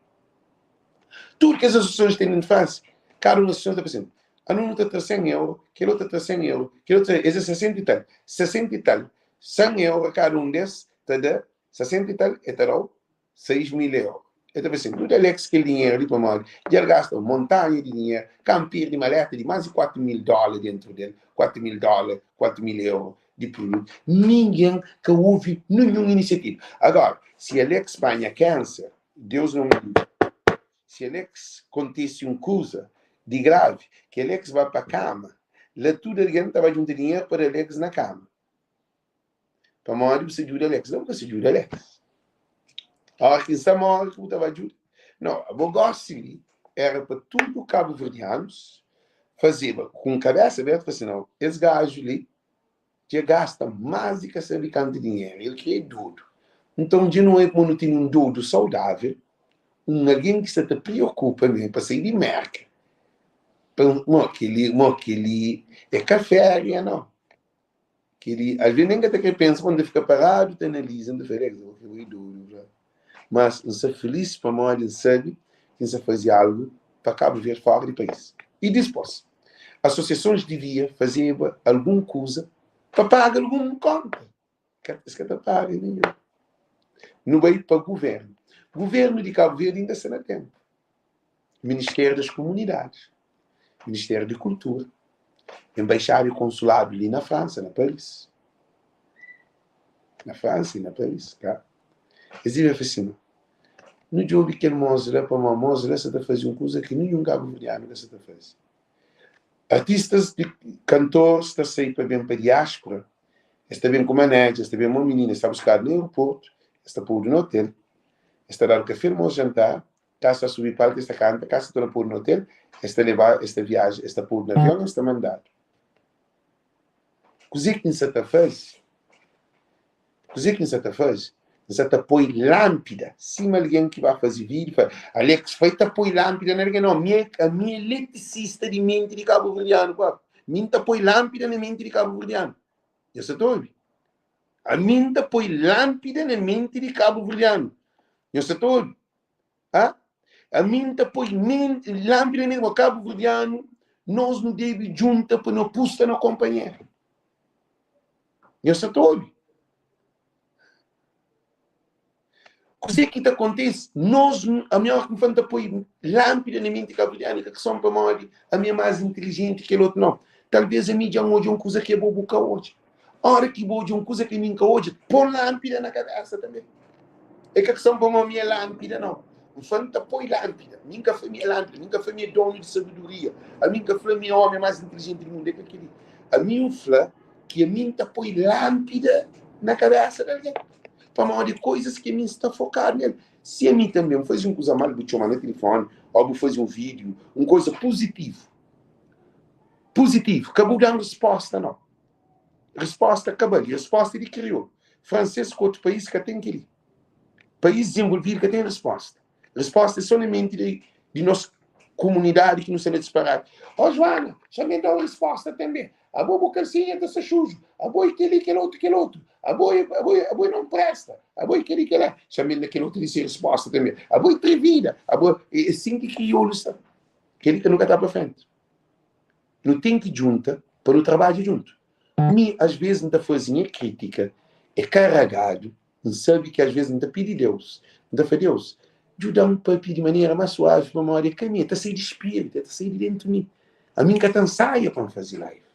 Tudu kes asosiasons ki ten na Fransa, kada un asosiason ta fla si, Anu nu ta tra 100 euro, kel otu ta tra 100 euro, kel otu ta, es é 60 i tal, 60 i tal, 100 euro kada un des ta da 60 i tal, e ta da-u 6 mil euro. E ta fla sin, nu da Alex kel dinheru li pamodi dja el gasta un montanha di dinheru, ka N pirdi maleta di más di 4 mil dóla dentu del, 4 mil dóla, 4 mil euro di produtu. Ningen ka ovi ninhun inisiativa. Agora, si Alex panha kanser, Deus não me livre. Si Alex kontise un kuza di gravi, ki Alex ba pa kama, la tudu algen ta ba djunta dinheru pa da Alex na kama. Pamodi bu sta djuda Alex. La bu ka sta djuda Alex. Ora ki N sta móre ki bu ta ba djuda? No, abo gosi li era pa tudu kabuverdianus fazeba ku un kabesa abertu, fla si, no, es gaju li Dja gasta más di ka sabe kantu dinheru. El kre é dodu. Nton, dja nu oia kuma nu tene un dodu saudável, un algen ki sta ta priokupa mê pa sai di Merka. Pa, mo, kel-li, mo, kel-li é ka féria, nau. Kel-li, alvês nen ka ta kre pensa, pa N ta fika paradu ta analiza, N ta fla, Alex, bo é dodu, bra. Mas, N sta filís pamodi N sabe. ki N sa faze algu pa Kabu Verdi fora di país. I dispos, asosiasons divia fazeba algun kuza pa paga algun konta. Es ka ta paga ninhun. Nu bai pa guvernu. Guvernu di Kabu Verdi inda sta na tenpu. Ministériu das Comunidades, Ministériu di Kultura, Embaixada e Consulado li na Fransa, na Paris. Na Fransa e na Paris, tá? Es devia fla assim, nu djobe kel mozu la, pamodi mozu la sa ta faze un kuza ki ninhun kabuverdianu ka sa ta faze. Artistas, di, kantores ta sai pa ben pa diáspora, es ta ben ku maneja, es ta ben mo minina, es ta buskadu na aeroportu, es ta podu na hotel, es ta dadu kafé, almosu, jantar, Ka sta subi palku es ta kanta, ka sta torna podu na hotel, es ta leba, es ta viaja, es ta podu na avion, es ta mandadu. Kuzê ki N sa ta faze? Kuzê ki N sa ta faze? N sa ta poi lánpida, sima algen ki ba faze vídiu fla, Alex foi ta poi lánpida na algen. Nau, mi é, ami é eletricista di menti di kabuverdianu propi. Mi N ta poi lánpida na menti di kabuverdianu. Nhos sa ta obi? Ami N ta poi lánpida na menti di kabuverdianu. Nhos sa ta obi? Ha? Ami N ta poi lánpida na menti kabuverdianu. Nos nu debe djunta pa nu apusta na konpanheru. Nhos sa ta obi? Kuzê ki ta kontise? Nos, ami óras ki N fla N ta poi lánpida na menti kabuverdianu, é ka son pamodi ami é más intilijenti ki kel otu, nau. Talvês ami dja N odja un kuza ki abo bu ka odja. Óras ki bu odja un kuza ki ami N ka odja, pô-m lánpida na kabésa tanbê. É ka son pamodi mi é lánpida, nau. N fla N ta poi lánpida. Mi N ka fla mi é lánpida, mi N ka fla mi é donu di sabedoria, ami N ka fla mi é ómi más intilijenti di mundu. É ka kel-li. Ami N fla ki ami N ta poi lánpida na kabésa di algen. Pamodi koizas ki ami N sta fokadu nel. Si ami tanbe N faze un kuza mal, bu txoma na tilifoni ô bu faze un vídiu, un koza puzitivu, puzitivu, ka bu da-m respósta nau. Respósta ka bali, respósta é di kriolu. Fransês ku otu país ka ten kel-li. País dizenvolvidu ka ten respósta. Respósta é solamenti di, di nos komunidadi ki nu sta na disparati. Ó Joana, xa-m da un respósta tanbe. Abo bu kalsinha ta sta xuju. Abo é kel-li, kel otu, kel otu. Abo é, abo é, abo é não presta. Abo é kel-li, kel-lá. Xa-m da kel otu di se respósta tanbe. Abo é trivida. Abo é, é sin ki kriolu sta. Kel-li ka nu ka ta pa frenti. Nu ten ki djunta pa nu trabadja djuntu. Mi, às vezes, N ta faze nha krítika, é karagadu, N sabe ki às vezes N ta pidi Deus, N ta fla, Deus, djuda-m papia di manera más suavi pamodi é ka mi, é ta sai di spiritu, é ta sai di dentu mi. Ami N ka ta nsaia pa N faze live.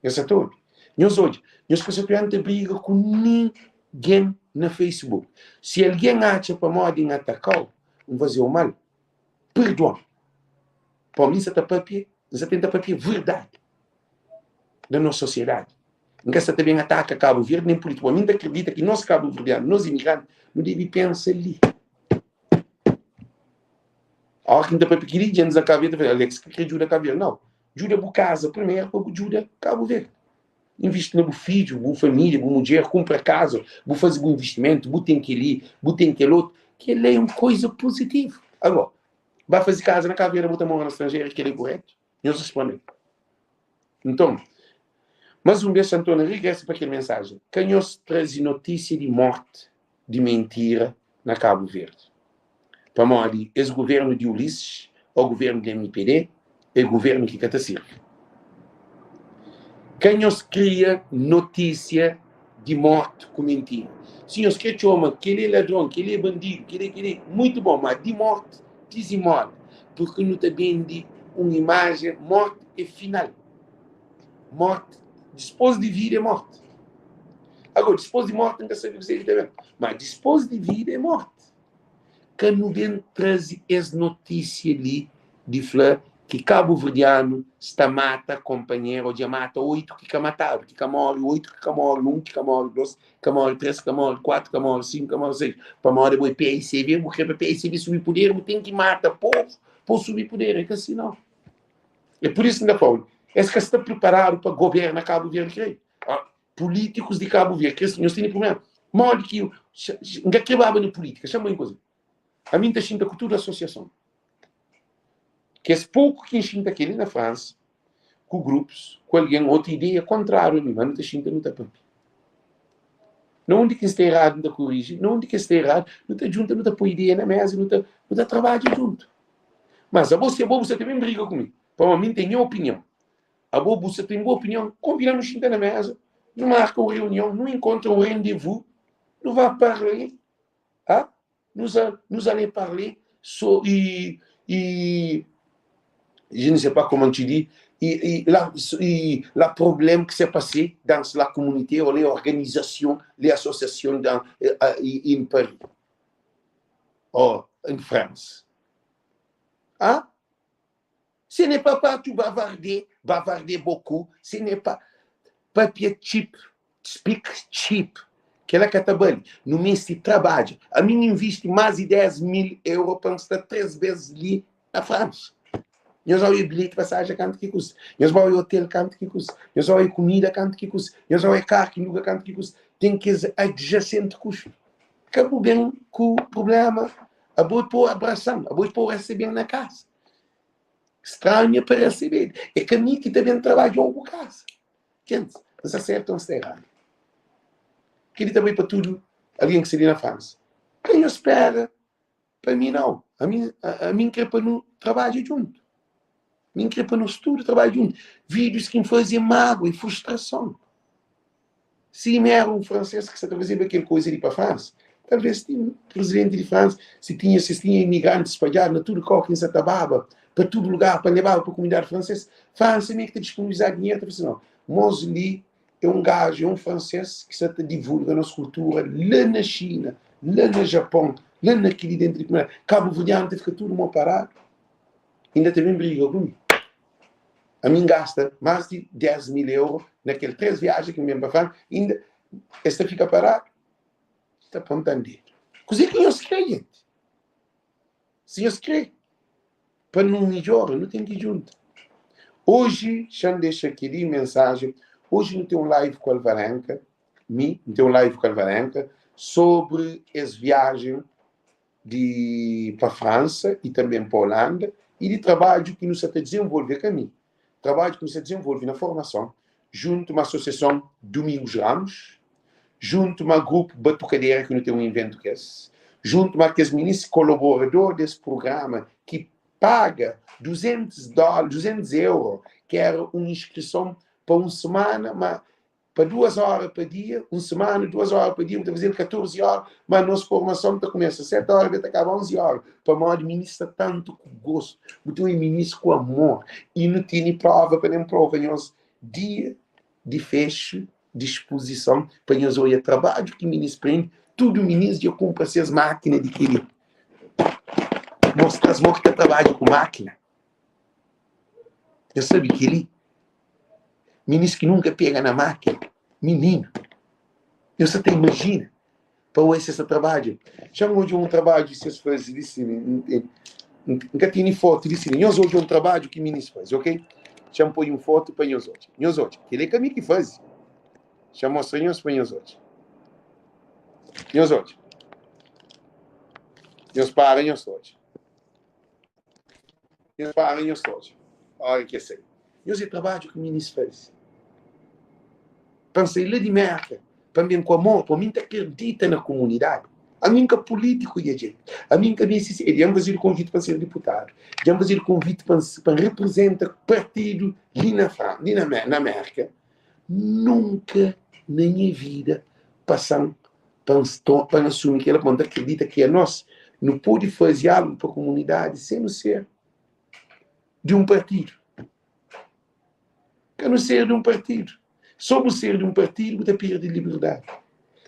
Nhos sa ta obi? Nhos odja, nhos ka sa ta ta briga ku ningen na Facebook. Si algen atxa pamodi N ataka-u, N faze-u mal, Perdoa-m. Pamodi mi N sa ta papia, N sa tenta papia verdadi na nos sosiedadi. N ka sa ta ben ataka Kabu Verdi nen pulítika. Pamodi mi N ta akredita ki nos kabuverdianu, nos imigranti, nu debe pensa li. Óras ki N ta papia kel-li, djentis na Kabu Verdi ta fla, Alex ka kre djuda Kabu Verdi. Nau, djuda bu kaza primeru pa bu djuda Kabu Verdi. Invisti na bu fidju, bu família, bu mudjer, kunpra kaza, bu faze bu invistimentu, bu ten kel-li, bu ten kel otu. Kel-la é un koza puzitivu. Agora, ba faze kaza na Kabu Verdi, bu ta mora na stranjeru, kel-la é kuretu? Nhos responde-m. Nton, más un bês, Santona regresa pa kel mensajen, Ka nhos traze notísia di mórti di mentira na Kabu Verdi. Pamodi es governu di Ulisses ou governu di MPD é governu ki ka ta sirbi. Ka nhos kria notísia di morti ku mentira. Si nhos kre txoma kel é ladron, kel é bandidu, kel é kel é, muitu bon, ma di morti dizimola, purki nu ta bende un imajen, morti é final. Morti, dispôs di vida é morti. Agora, dispôs di morti N ka sabe kuzê ki ta ben, ma dispôs di vida é morti. Ka nu ben traze es notísia li di fla ki kabuverdianu sta mata konpanheru ô dja mata 8 ki ka matadu, ki ka móre, 8 ki ka móre, 1 ki ka móre, 2 ki ka móre, 3 ki ka móre, 4 ki ka móre, 5 ki ka móre, 6. Pamodi abo é PICV, bu kre pa PICV subi puder, bu ten ki mata povu pa subi puder. É ka si nau. É pur isu ki N ta fla-u, es ka sta priparadu pa goberna Kabu Verdi krê. Pulítikus di Kabu Verdi, kes nhos tene prubléma. Modi ki N ka kre baba na pulítika, xa-m bai un kuza. Ami N ta xinta ku tudu asosiason. Kes poku ki N xinta kel li na Fransa, ku grupus, ku algen, otu ideia kontráriu a mi, ma nu ta xinta nu ta papia. Na undi ki N sta eradu N ta koriji, na undi ki es sta eradu, nu ta djunta nu ta poi ideia na meza, nu ta nu ta trabadja djuntu. Mas abo si abo bu sa ta ben briga ku mi, pamodi mi N ten nha opinion. Abo bu sa ten bu opinion, konvida-nu xinta na meza, nu marka un reunion, nu inkontra un rendez-vous, nu va parler, ah, nous a, nous allez parler so e, e je ne sais pas comment tu dis, e, e, la, e la problème qui s'est passé dans la communauté ou les organisations, les associations dans, in Paris ou in France. Ah? Ce n'est pas partout bavarder, bavarder beaucoup, ce n'est pas papia cheap, speak cheap. Kela ka ta bali. Nu meste trabadja. Ami N invisti más di 10 mil euro pa N sta 3 bes li na Fransa. Nhos oia bilheti pasajen kantu ki kusta. Nhos ba oia hotel kantu ki kusta. Nhos oia kumida kantu ki kusta. Nhos oia kar ki luga kantu ki kusta. Ten kes adjacente kustu. Ka bu ben ku problema. Abo é pa abrasan, abo é pa reseben na kasa. Stranhu é pa resebed. É ka mi ki ta ben trabadja-u bu kasa. Kent, N sta sertu o N sta eradu? Kel-li ta bai pa tudu algen ki sta li na Fransa. Ka nhos spera pa mi nau. Ami, ami N kre pa nu trabadja djuntu. Mi N kre pa nos tudu trabadja djuntu. Vídius ki N faze é mágua, é frustrason. Si mi éra un fransês ki sa ta fazeba kel kuza li pa Fransa, talvês ti prizidenti di Fransa, si tinha, si es tinha imigrantis spadjadu na tudu kau ki N sa ta baba, pa tudu lugar, pa N lebaba pa kumunidadi fransês, Fransa mi ki ta disponibilizaba dinheru, ta fla si, nau, mos li é un gaju, é un fransês ki sa ta divulga nos kultura la na Xina, la na Japon, la na kili dentu di kumunidadi. Kabuverdianu ta fika tudu mo paradu, inda ta ben briga ku mi. Ami N gasta más di 10 mil euro na kel 3 viajen ki N ben pa Fransa, inda es ta fika paradu, ta ponta-m dedu. Kuzê ki nhos krê, jenti? Si nhos krê pa nu midjora, nu ten ki djunta. Oji, xa-m dexa kel-li mensajen, oji nu ten un live ku Alvarenga, mi N ten un live ku Alvarenga sobri es viajen di pa Fransa i tanben pa Olanda i di trabadju ki nu sa ta dizenvolve, ka mi, trabadju ki nu sa dizenvolve na formason juntu ma Asosiason Domingos Ramos, juntu ma grupu Batukadera ki nu ten un inventu ku es, juntu ma kes minis kolaborador des prugrama ki paga 200 dóla, 200 euro, ki era un inskrison pa un semana, ma pa duas óra pa dia, un semana, duas óra pa dia, bu ta faze-l 14 óra, má nos formason ta kumesa 7 óra i ta kaba 11 óra, pamodi minis sta tantu ku gostu, bu ta obi minis ku amor, i nu tene prova pa nen prova nhos dia di fexu di spozison pa nhos oia trabadju ki minis prende, tudu minis dja kunpra ses mákina di kiri mostra-s mo ki ta trabadja ku mákina. Nhos sabe kel-li? Minis ki nunka pega na mákina, mininu. Nhos sa ta imajina pa oja si es ta trabadja. Xa N odja un trabadju si es faze li si, N ka tene fotu li si. Nhos odja un trabadju ki minis faze, ok? Xa N poi un fotu pa nhos odja. Nhos odja, kel-li é ka mi ki faze. Xa N mostra nhos pa nhos odja. Nhos odja. Nhos para nhos ta odja. Nhos para nhos ta odja ora ki es sai. Nhos é trabadju ki minis faze. Pa N sai la di Merka, pa N ben ku amor, pa mi N ta akredita na kumunidadi. Ami N ka pulítiku nha djenti. Ami N ka meste ser. Dja N fazedu konviti pa N ser diputadu. Dja N fazedu konviti pa N reprizenta partidu li na Fran, li na na Merka. Nunka na nha vida pasa-m pa N pa N asumi kel-la, pamodi N ta akredita ki anos nu pode faze algu pa kumunidadi sen nu ser di un partidu. Ka nu ser di un partidu. So bu ser di un partidu bu ta perde liberdadi.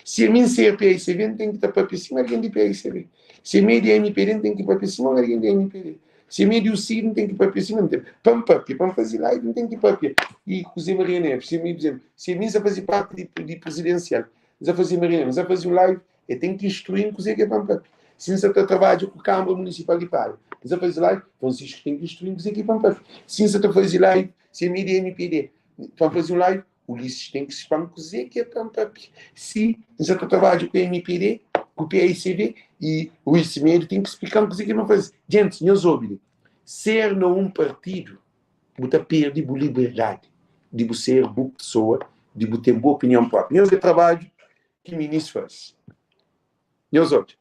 Si ami N ser PICB, N ten ki ta papia sima algen di PICB. Si ami é di MPD, N ten ki papia sima un algen di MPD. Si ami é di UCID, N ten ki papia sima N ten. Pa N papia, pa N faze live, N ten ki papia. I kuzê Maria Neves, si ami, por exemplu, si ami N sa faze parti di, di prizidensial, N sa faze Maria Neves, N sa faze un live, E ten ki instrui-m kuzê ki é pa N papia. Si N sa ta trabadja ku Kâmara Munisipal di Praia, N sa faze live, Francisco ten ki instrui-m kuzê ki é pa N papia. Si N sa ta faze live, si ami é di MPD, pa N faze un live, Ulisses ten ki spla-m kuzê ki é pa N papia. Si N sa ta trabadja ku MPD, ku PICV, i Rui Semedo ten ki splika-m kuzê ki é pa N faze. Gentis, nhos obi li, ser na un partidu, bu ta perde bu liberdadi di bu ser bu pesoa, di bu ten bu opinion própi. Nhos é trabadju Ki minis faze? Nhos odja.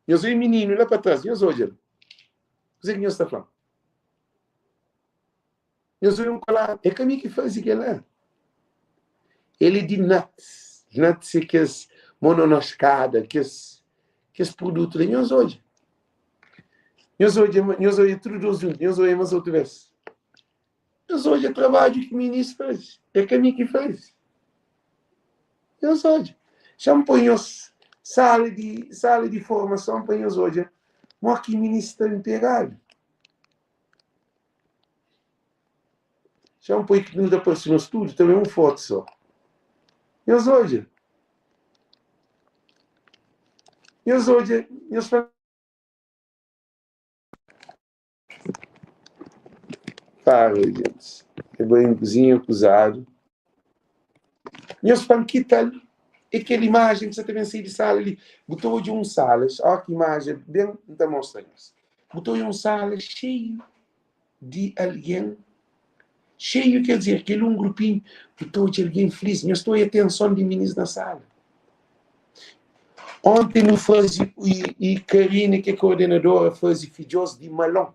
Nhos obi mininu la pa tras, nhos odja-l. Kuzê ki nhos ta fla-m? Nhos odja un kolar, é ka mi ki faze kel-la. El é di nuts. Nuts é kes mononoskada, kes kes produtu la. Nhos odja. Nhos odja, nhos odja tudu dos juntu. Nhos odja mas otu bes. Nhos odja trabadju ki minis faze. É ka mi ki faze. Nhos odja. Xa-m poi nhos sala di sala di formason pa nhos odja mo ki minis sta npegadu. Xa-m poi ki nu ta parse nos tudu tanbe un fotu so. Nhos odja. Nhos odja, nhos fla. Para, gentis. É bai un kuzinha kuzadu. Nhos fla-m ki tal é kel imajen ki sa ta ben sai di sala li. Bu ta odja un sala, ó ki imajen ben N ta mostra nhos. Bu ta odja un sala xeiu di algen, xeiu ker dizer, kel un grupinhu, bu ta odja algen filis. Nhos ta odja atenson di minis na sala. Onti nu faze i Karina ki é kordenadora faze fidjos di malon.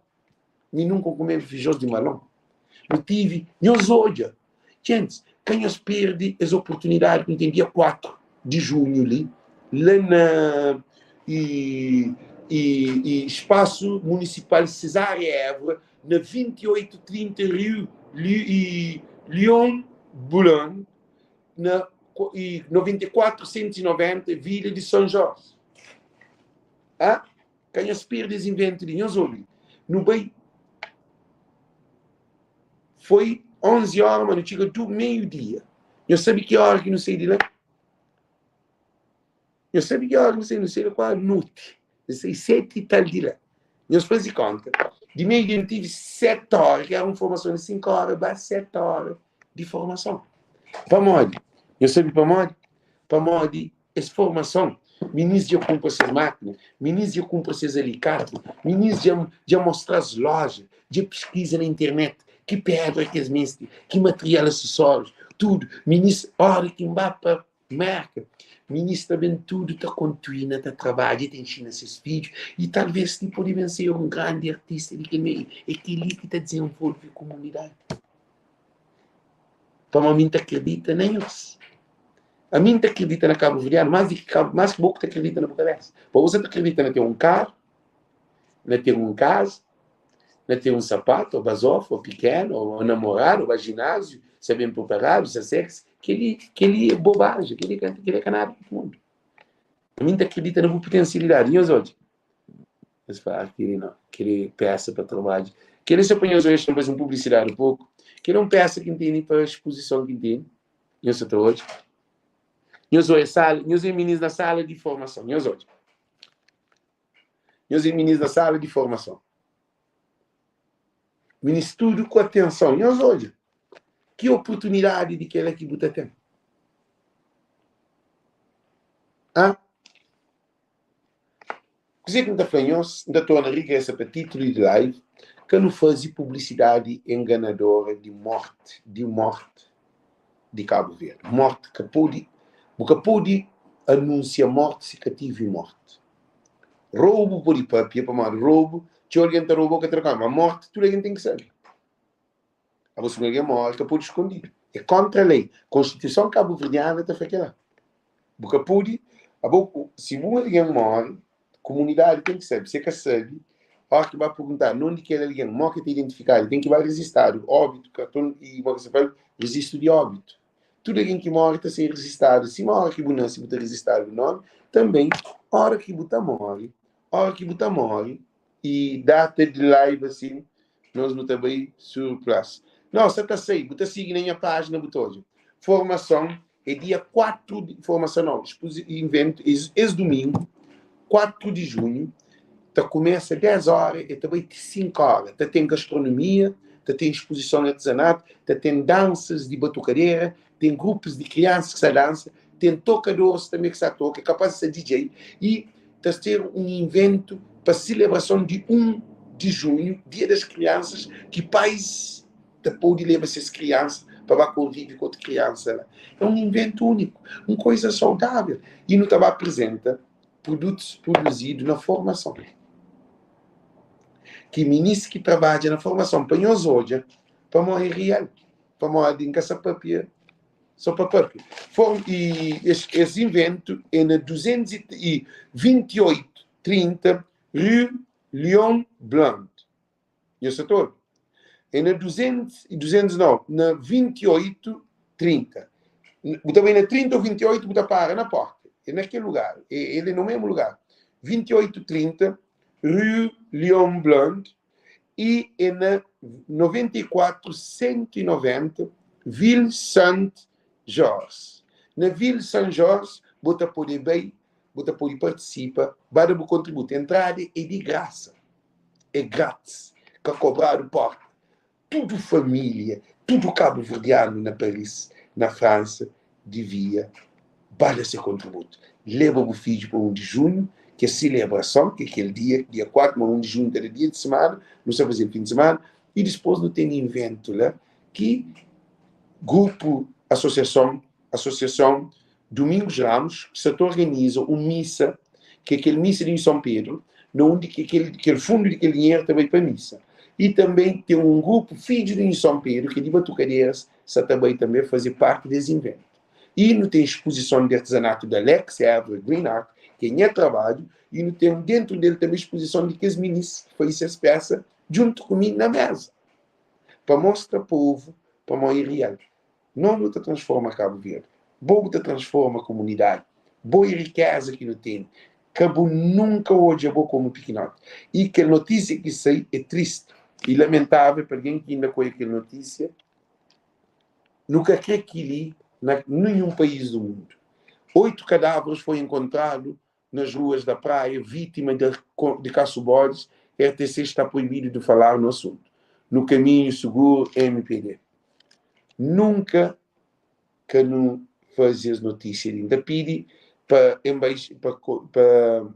Mi nunka N kumeba fidjos di malon. Nu tivi, nhos odja, gentis, ka nhos perde es oportunidadi ki nu ten dia 4 di junhu li, la na i i i spasu munisipal Cesária Évora, na 28 30 Rue i Leon Boulogne, na i 94 190 Vila di São Jorge. Ah, ka nhos perde es inventu li. Nhos obi, nu bai foi 11 hora, ma nu txiga du meio dia. Nhos sabe ki hora ki nu sai di la? Nhos sabe ki hora ki nu sai? Nu sai la kuase noti. Nu sai seti i tal di la. Nhos faze konta. Di meio dia nu tive 7 hora, ki era un formason di 5 hora, ba 7 hora di formason. Pamodi? Nhos sabe pamodi? Pamodi es formason, minis dja kunpra ses mákina, minis dja kunpra ses alikati, minis dja dja mostra-s loja, dja piskiza na internet ki pedra ki es meste, ki material asesórius, tudu. Minis, óra ki N ba pa Merka, minis ta ben tudu ta kontuina, ta trabadja, ta inxina ses fidju i talvês ti pode ben ser un grandi artista di kel meiu. É kel-li ki ta dizenvolve komunidadi. Pamodi mi N ta kridita na nhos. Ami N ta kridita na kabuverdianu más di ki más ki bo ku ta kridita na bu kabésa. Pa bo sa ta kridita na ten un karu, na ten un kaza, na ten un sapatu, ô bazofa, ô pikenu, ô namoradu, ô ba jináziu, sa ben pruparadu, sa sexy. Kel-li, kel-li é bobaji, kel-li ka, kel-li é ka nada di mundu. Ami N ta kridita na bu putensialidadi. Nhos odja. Es fla, ah, kel-li não, kel-li é peça pa trabadju. Kel-li só pa nhos odja, n faze un publisidadi poku. Kel-li é un peça ki N tene pa spozison ki N tene. Nhos sa ta odja. Nhos odja sala, nhos é minis na sala di formason, nhos odja. Nhos é minis na sala di formason. Minis tudu ku atenson, nhos odja. Ki oportunidadi di kel-la ki bu ta ten? Ah? Kuzê ki N ta fla nhos, N ta torna rigresa pa titulu di live, ka nu faze publisidadi enganadora di morti, di morti di Kabu Verdi. Morti ka pode, bu ka pode anunsia morti si ka tive morti. Roubu pode papia, pamodi roubu, txeu algen ta rouba, ka ta da konta, ma morti tudu algen ten ki sabe. Abo si un algen móre, ka pode skondidu. É kóntra lei. Konstituison kabuverdiana ta fla kel-la. Bu ka pode, abo, si un algen móre, komunidadi ten ki sabe. Si e ka sabe, óra ki ba perguntadu nonde kel algen, mó ki el ta identifikadu, el ten ki ba rizistadu, óbitu, karton i mó ki sa fla, rizistu di óbitu. Tudu algen ki móre ta ser rizistadu. Sima óra ki bu nase bu ta rizistadu bu nómi, tanben óra ki bu ta móre, óra ki bu ta móre, i data di live assim nos nu ta bai sur place não sa ta sai bu ta sigui na nha página bu ta odja formação é dia 4 de formação não evento es domingo 4 de junho ta começa 10 hora e ta bai ti 5 hora ta tem gastronomia ta tem exposição de artesanato ta tem danças de batucadeira tem grupos de crianças que sa dança tem tocadores também que sa toca é capaz de ser DJ e ta ser un inventu pa silebrason di 1 di junhu, Dia das Kriansas, ki pais ta pode leba ses kriansa pa ba konvive ku otu kriansa la. É un inventu úniku, un koiza saudável i nu ta ba aprizenta produtus produzidu na formason. Ki minis ki trabadja na formason pa nhos odja pamo é real, pamodi N ka sa papia so pa papia. Form i es es inventu é na 228 30 Rue Leon Bland. Nhos sa ta obi? É na 200 200 nau, na 28 30. Bu ta bai na 30 ou 28 bu ta para na porta. É na kel lugar, é el é no mesmu lugar. 28 30 Rue Leon Bland i é na 94 190 Ville Saint Georges. Na Ville Saint Georges bo ta pode bai, bo ta pode partisipa, ba da bu kontributu. Entrada é di grasa, é gratis, ka kobradu porta. Tudu família, tudu kabuverdianu na Paris, na Fransa, divia ba da se kontributu. Leba bu fidju pa 1 di junhu, ki é silebrason, ki é kel dia, dia 4, ma 1 di junhu ta da dia di simana, nu sta faze-l fin di simana, i dispôs nu ten inventu la ki grupu, asosiason, asosiason Domingos Ramos ki sa ta organiza un misa, ki é kel misa di São Pedro, na undi ki kel, kel fundu di kel dinheru ta bai pa misa. I tanbe ten un grupu Fidju di São Pedro, ki é di Batukaderas, sa ta bai tanbe faze parti des inventu. I nu ten spuzison di artizanatu di Alex Évora Green Art, ki é nha trabadju, i nu ten dentru del tanbe spuzison di kes minis ki faze ses pesa djuntu ku mi na mesa, pa mostra povu pamo é real. Nos nu ta transforma Kabu Verdi. Bo bu ta transforma komunidadi. Bo e rikeza ki nu tene. Ka bu nunka odja bo komu pikinoti. I kel notisia ki sai e tristi i lamentavel pa algen ki inda ka oia kel notisia. Nu ka kre kili na ninhun pais du mundu. 8 kadavrus foi enkontradu nas ruas da Praia, vítima de, de Caço-Bodes, RTC está proibido de falar no assunto. No caminho seguro, MPD. Nunka ka nu faze es notísia li. N ta pidi pa pa, pa,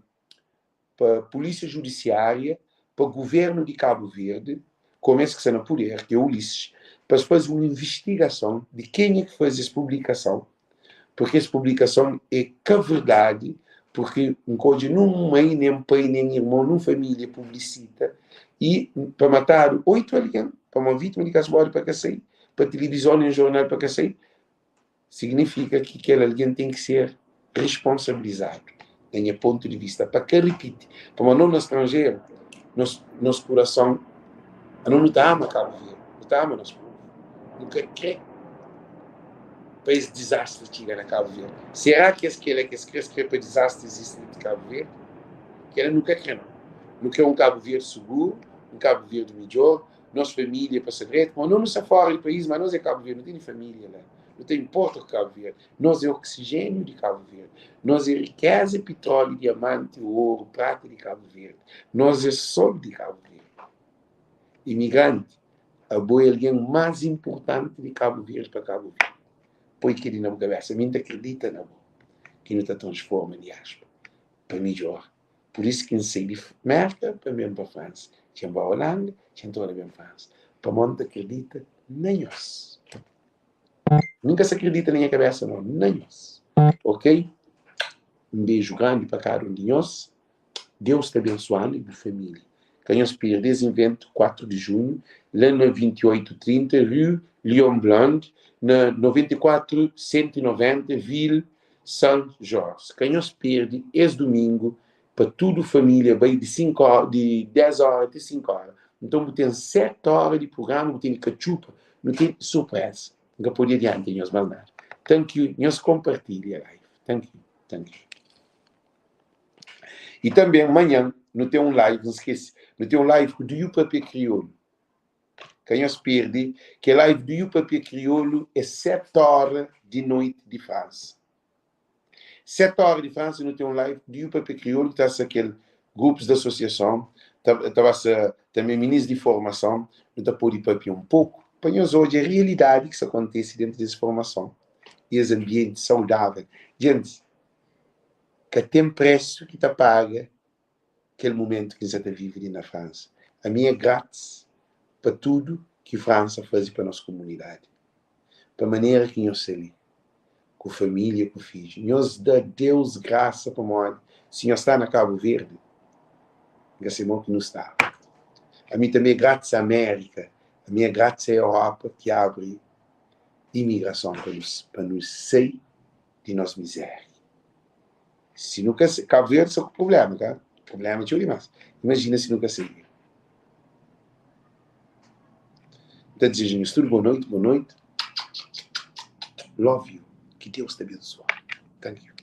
pa Polícia Judiciária, pa Governo di Cabo Verde, como es ki sta na poder, ki é Ulisses, pa es faze un investigason di kenha ki faze es publikason, porque es publikason é ka verdadi, porque N ka odja nun mai, nen pai, nen irmon, nun familia publisita y pa matadu 8 algen, pamo vitima di kasbodi pa ka sai, pa tilivizon nen jornal pa ka sai, signifika ki kel algen ten ki ser responsabilizadu, na nha pontu di vista, pa ka ripiti, pamo no na stranjeru, nos nos kurason, ano nu ta ama Kabu Verdi, nu ta ama nos povu, nu ka kre pa es dizastri txiga na Kabu Verdi. Será ki es kela ki es kre, es kre pa dizastri izisti dentru di Kabu Verdi? Kela nu ka kre no. Nu kre un Kabu Verdi suguru, un Kabu Verdi midjor, nos família pa sta dretu, ma no nu sta fora di país, ma nos é Kabu Verdi, nu tene família la, nu ta inporta ku Kabu Verdi, nos é oxigênio di Kabu Verdi, nos é rikeza, pitróliu, diamanti, oru, prata di Kabu Verdi, nos é sol di Kabu Verdi. Imigranti, abo é algen más inportanti di Kabu Verdi pa Kabu Verdi. Poi kel-li na bu kabésa. Mi N ta kridita na bo ki nu ta transforma diáspora pa midjór. Pur isu ki N sai di Mérka pa N ben pa Fransa. Dja N ba Holanda, dja N torna ben Fransa. Pamodi N ta kridita na nhos. Mi N ka sa kridita na nha kabésa no, na nhos. Ok? Un beju grandi pa kada un di nhos. Deus ta abensuanu i bu família. Ka nhos perde es inventu 4 di junhu la na 28 30 Rue Leon Bland na 94 190 Ville Saint Georges. Ka nhos perde es dumingu pa tudu família bai di 5 ora, di 10 ora ti 5 ora. Nton bu ten 7 ora di prugrama, bu tene katxupa, nu ten surpresa. N ka pode adianta nhos mas nada. Thank you, nhos kompartilha live. Thank you, thank you. I tanbê manhan nu ten un live, N skese, nu ten un live ku Do You Papia Kriolu. Ka nhos perde, kel live Do You Papia Kriolu é 7 óra di noiti di Fransa. 7 óra di Fransa nu ten un live Do You Papia Kriolu ki ta ser kel grupus di asosiason, ta, ta ba ser tanbê minis di formason, nu ta pode papia un poku pa nhos odja realidadi ki sta kontise dentu di es formason i es anbienti saudável. Djentis, Ka ten presu ki ta paga kel mumentu ki N sa ta vive li na Fransa. Ami é gratis pa tudu ki Fransa faze pa nos komunidadi, pa manera ki nhos sta li ku família, ku fidju. Nhos da Deus grasa pamodi si nhos sta na Kabu Verdi, N ka se mo ki nu staba. Ami tanbe é gratis a Amérika, ami é gratis a Europa ki abri imigrason pa nos, pa nu sai di nos miséria. Si nu ka sai, Cabo Verde sta ku problema, ka? Problema txeu dimás. Imajina si nu ka sai. N ta dizeja nhos tudu boa noiti, boa noiti. Love you. Ki Deus ta abensua. Thank you.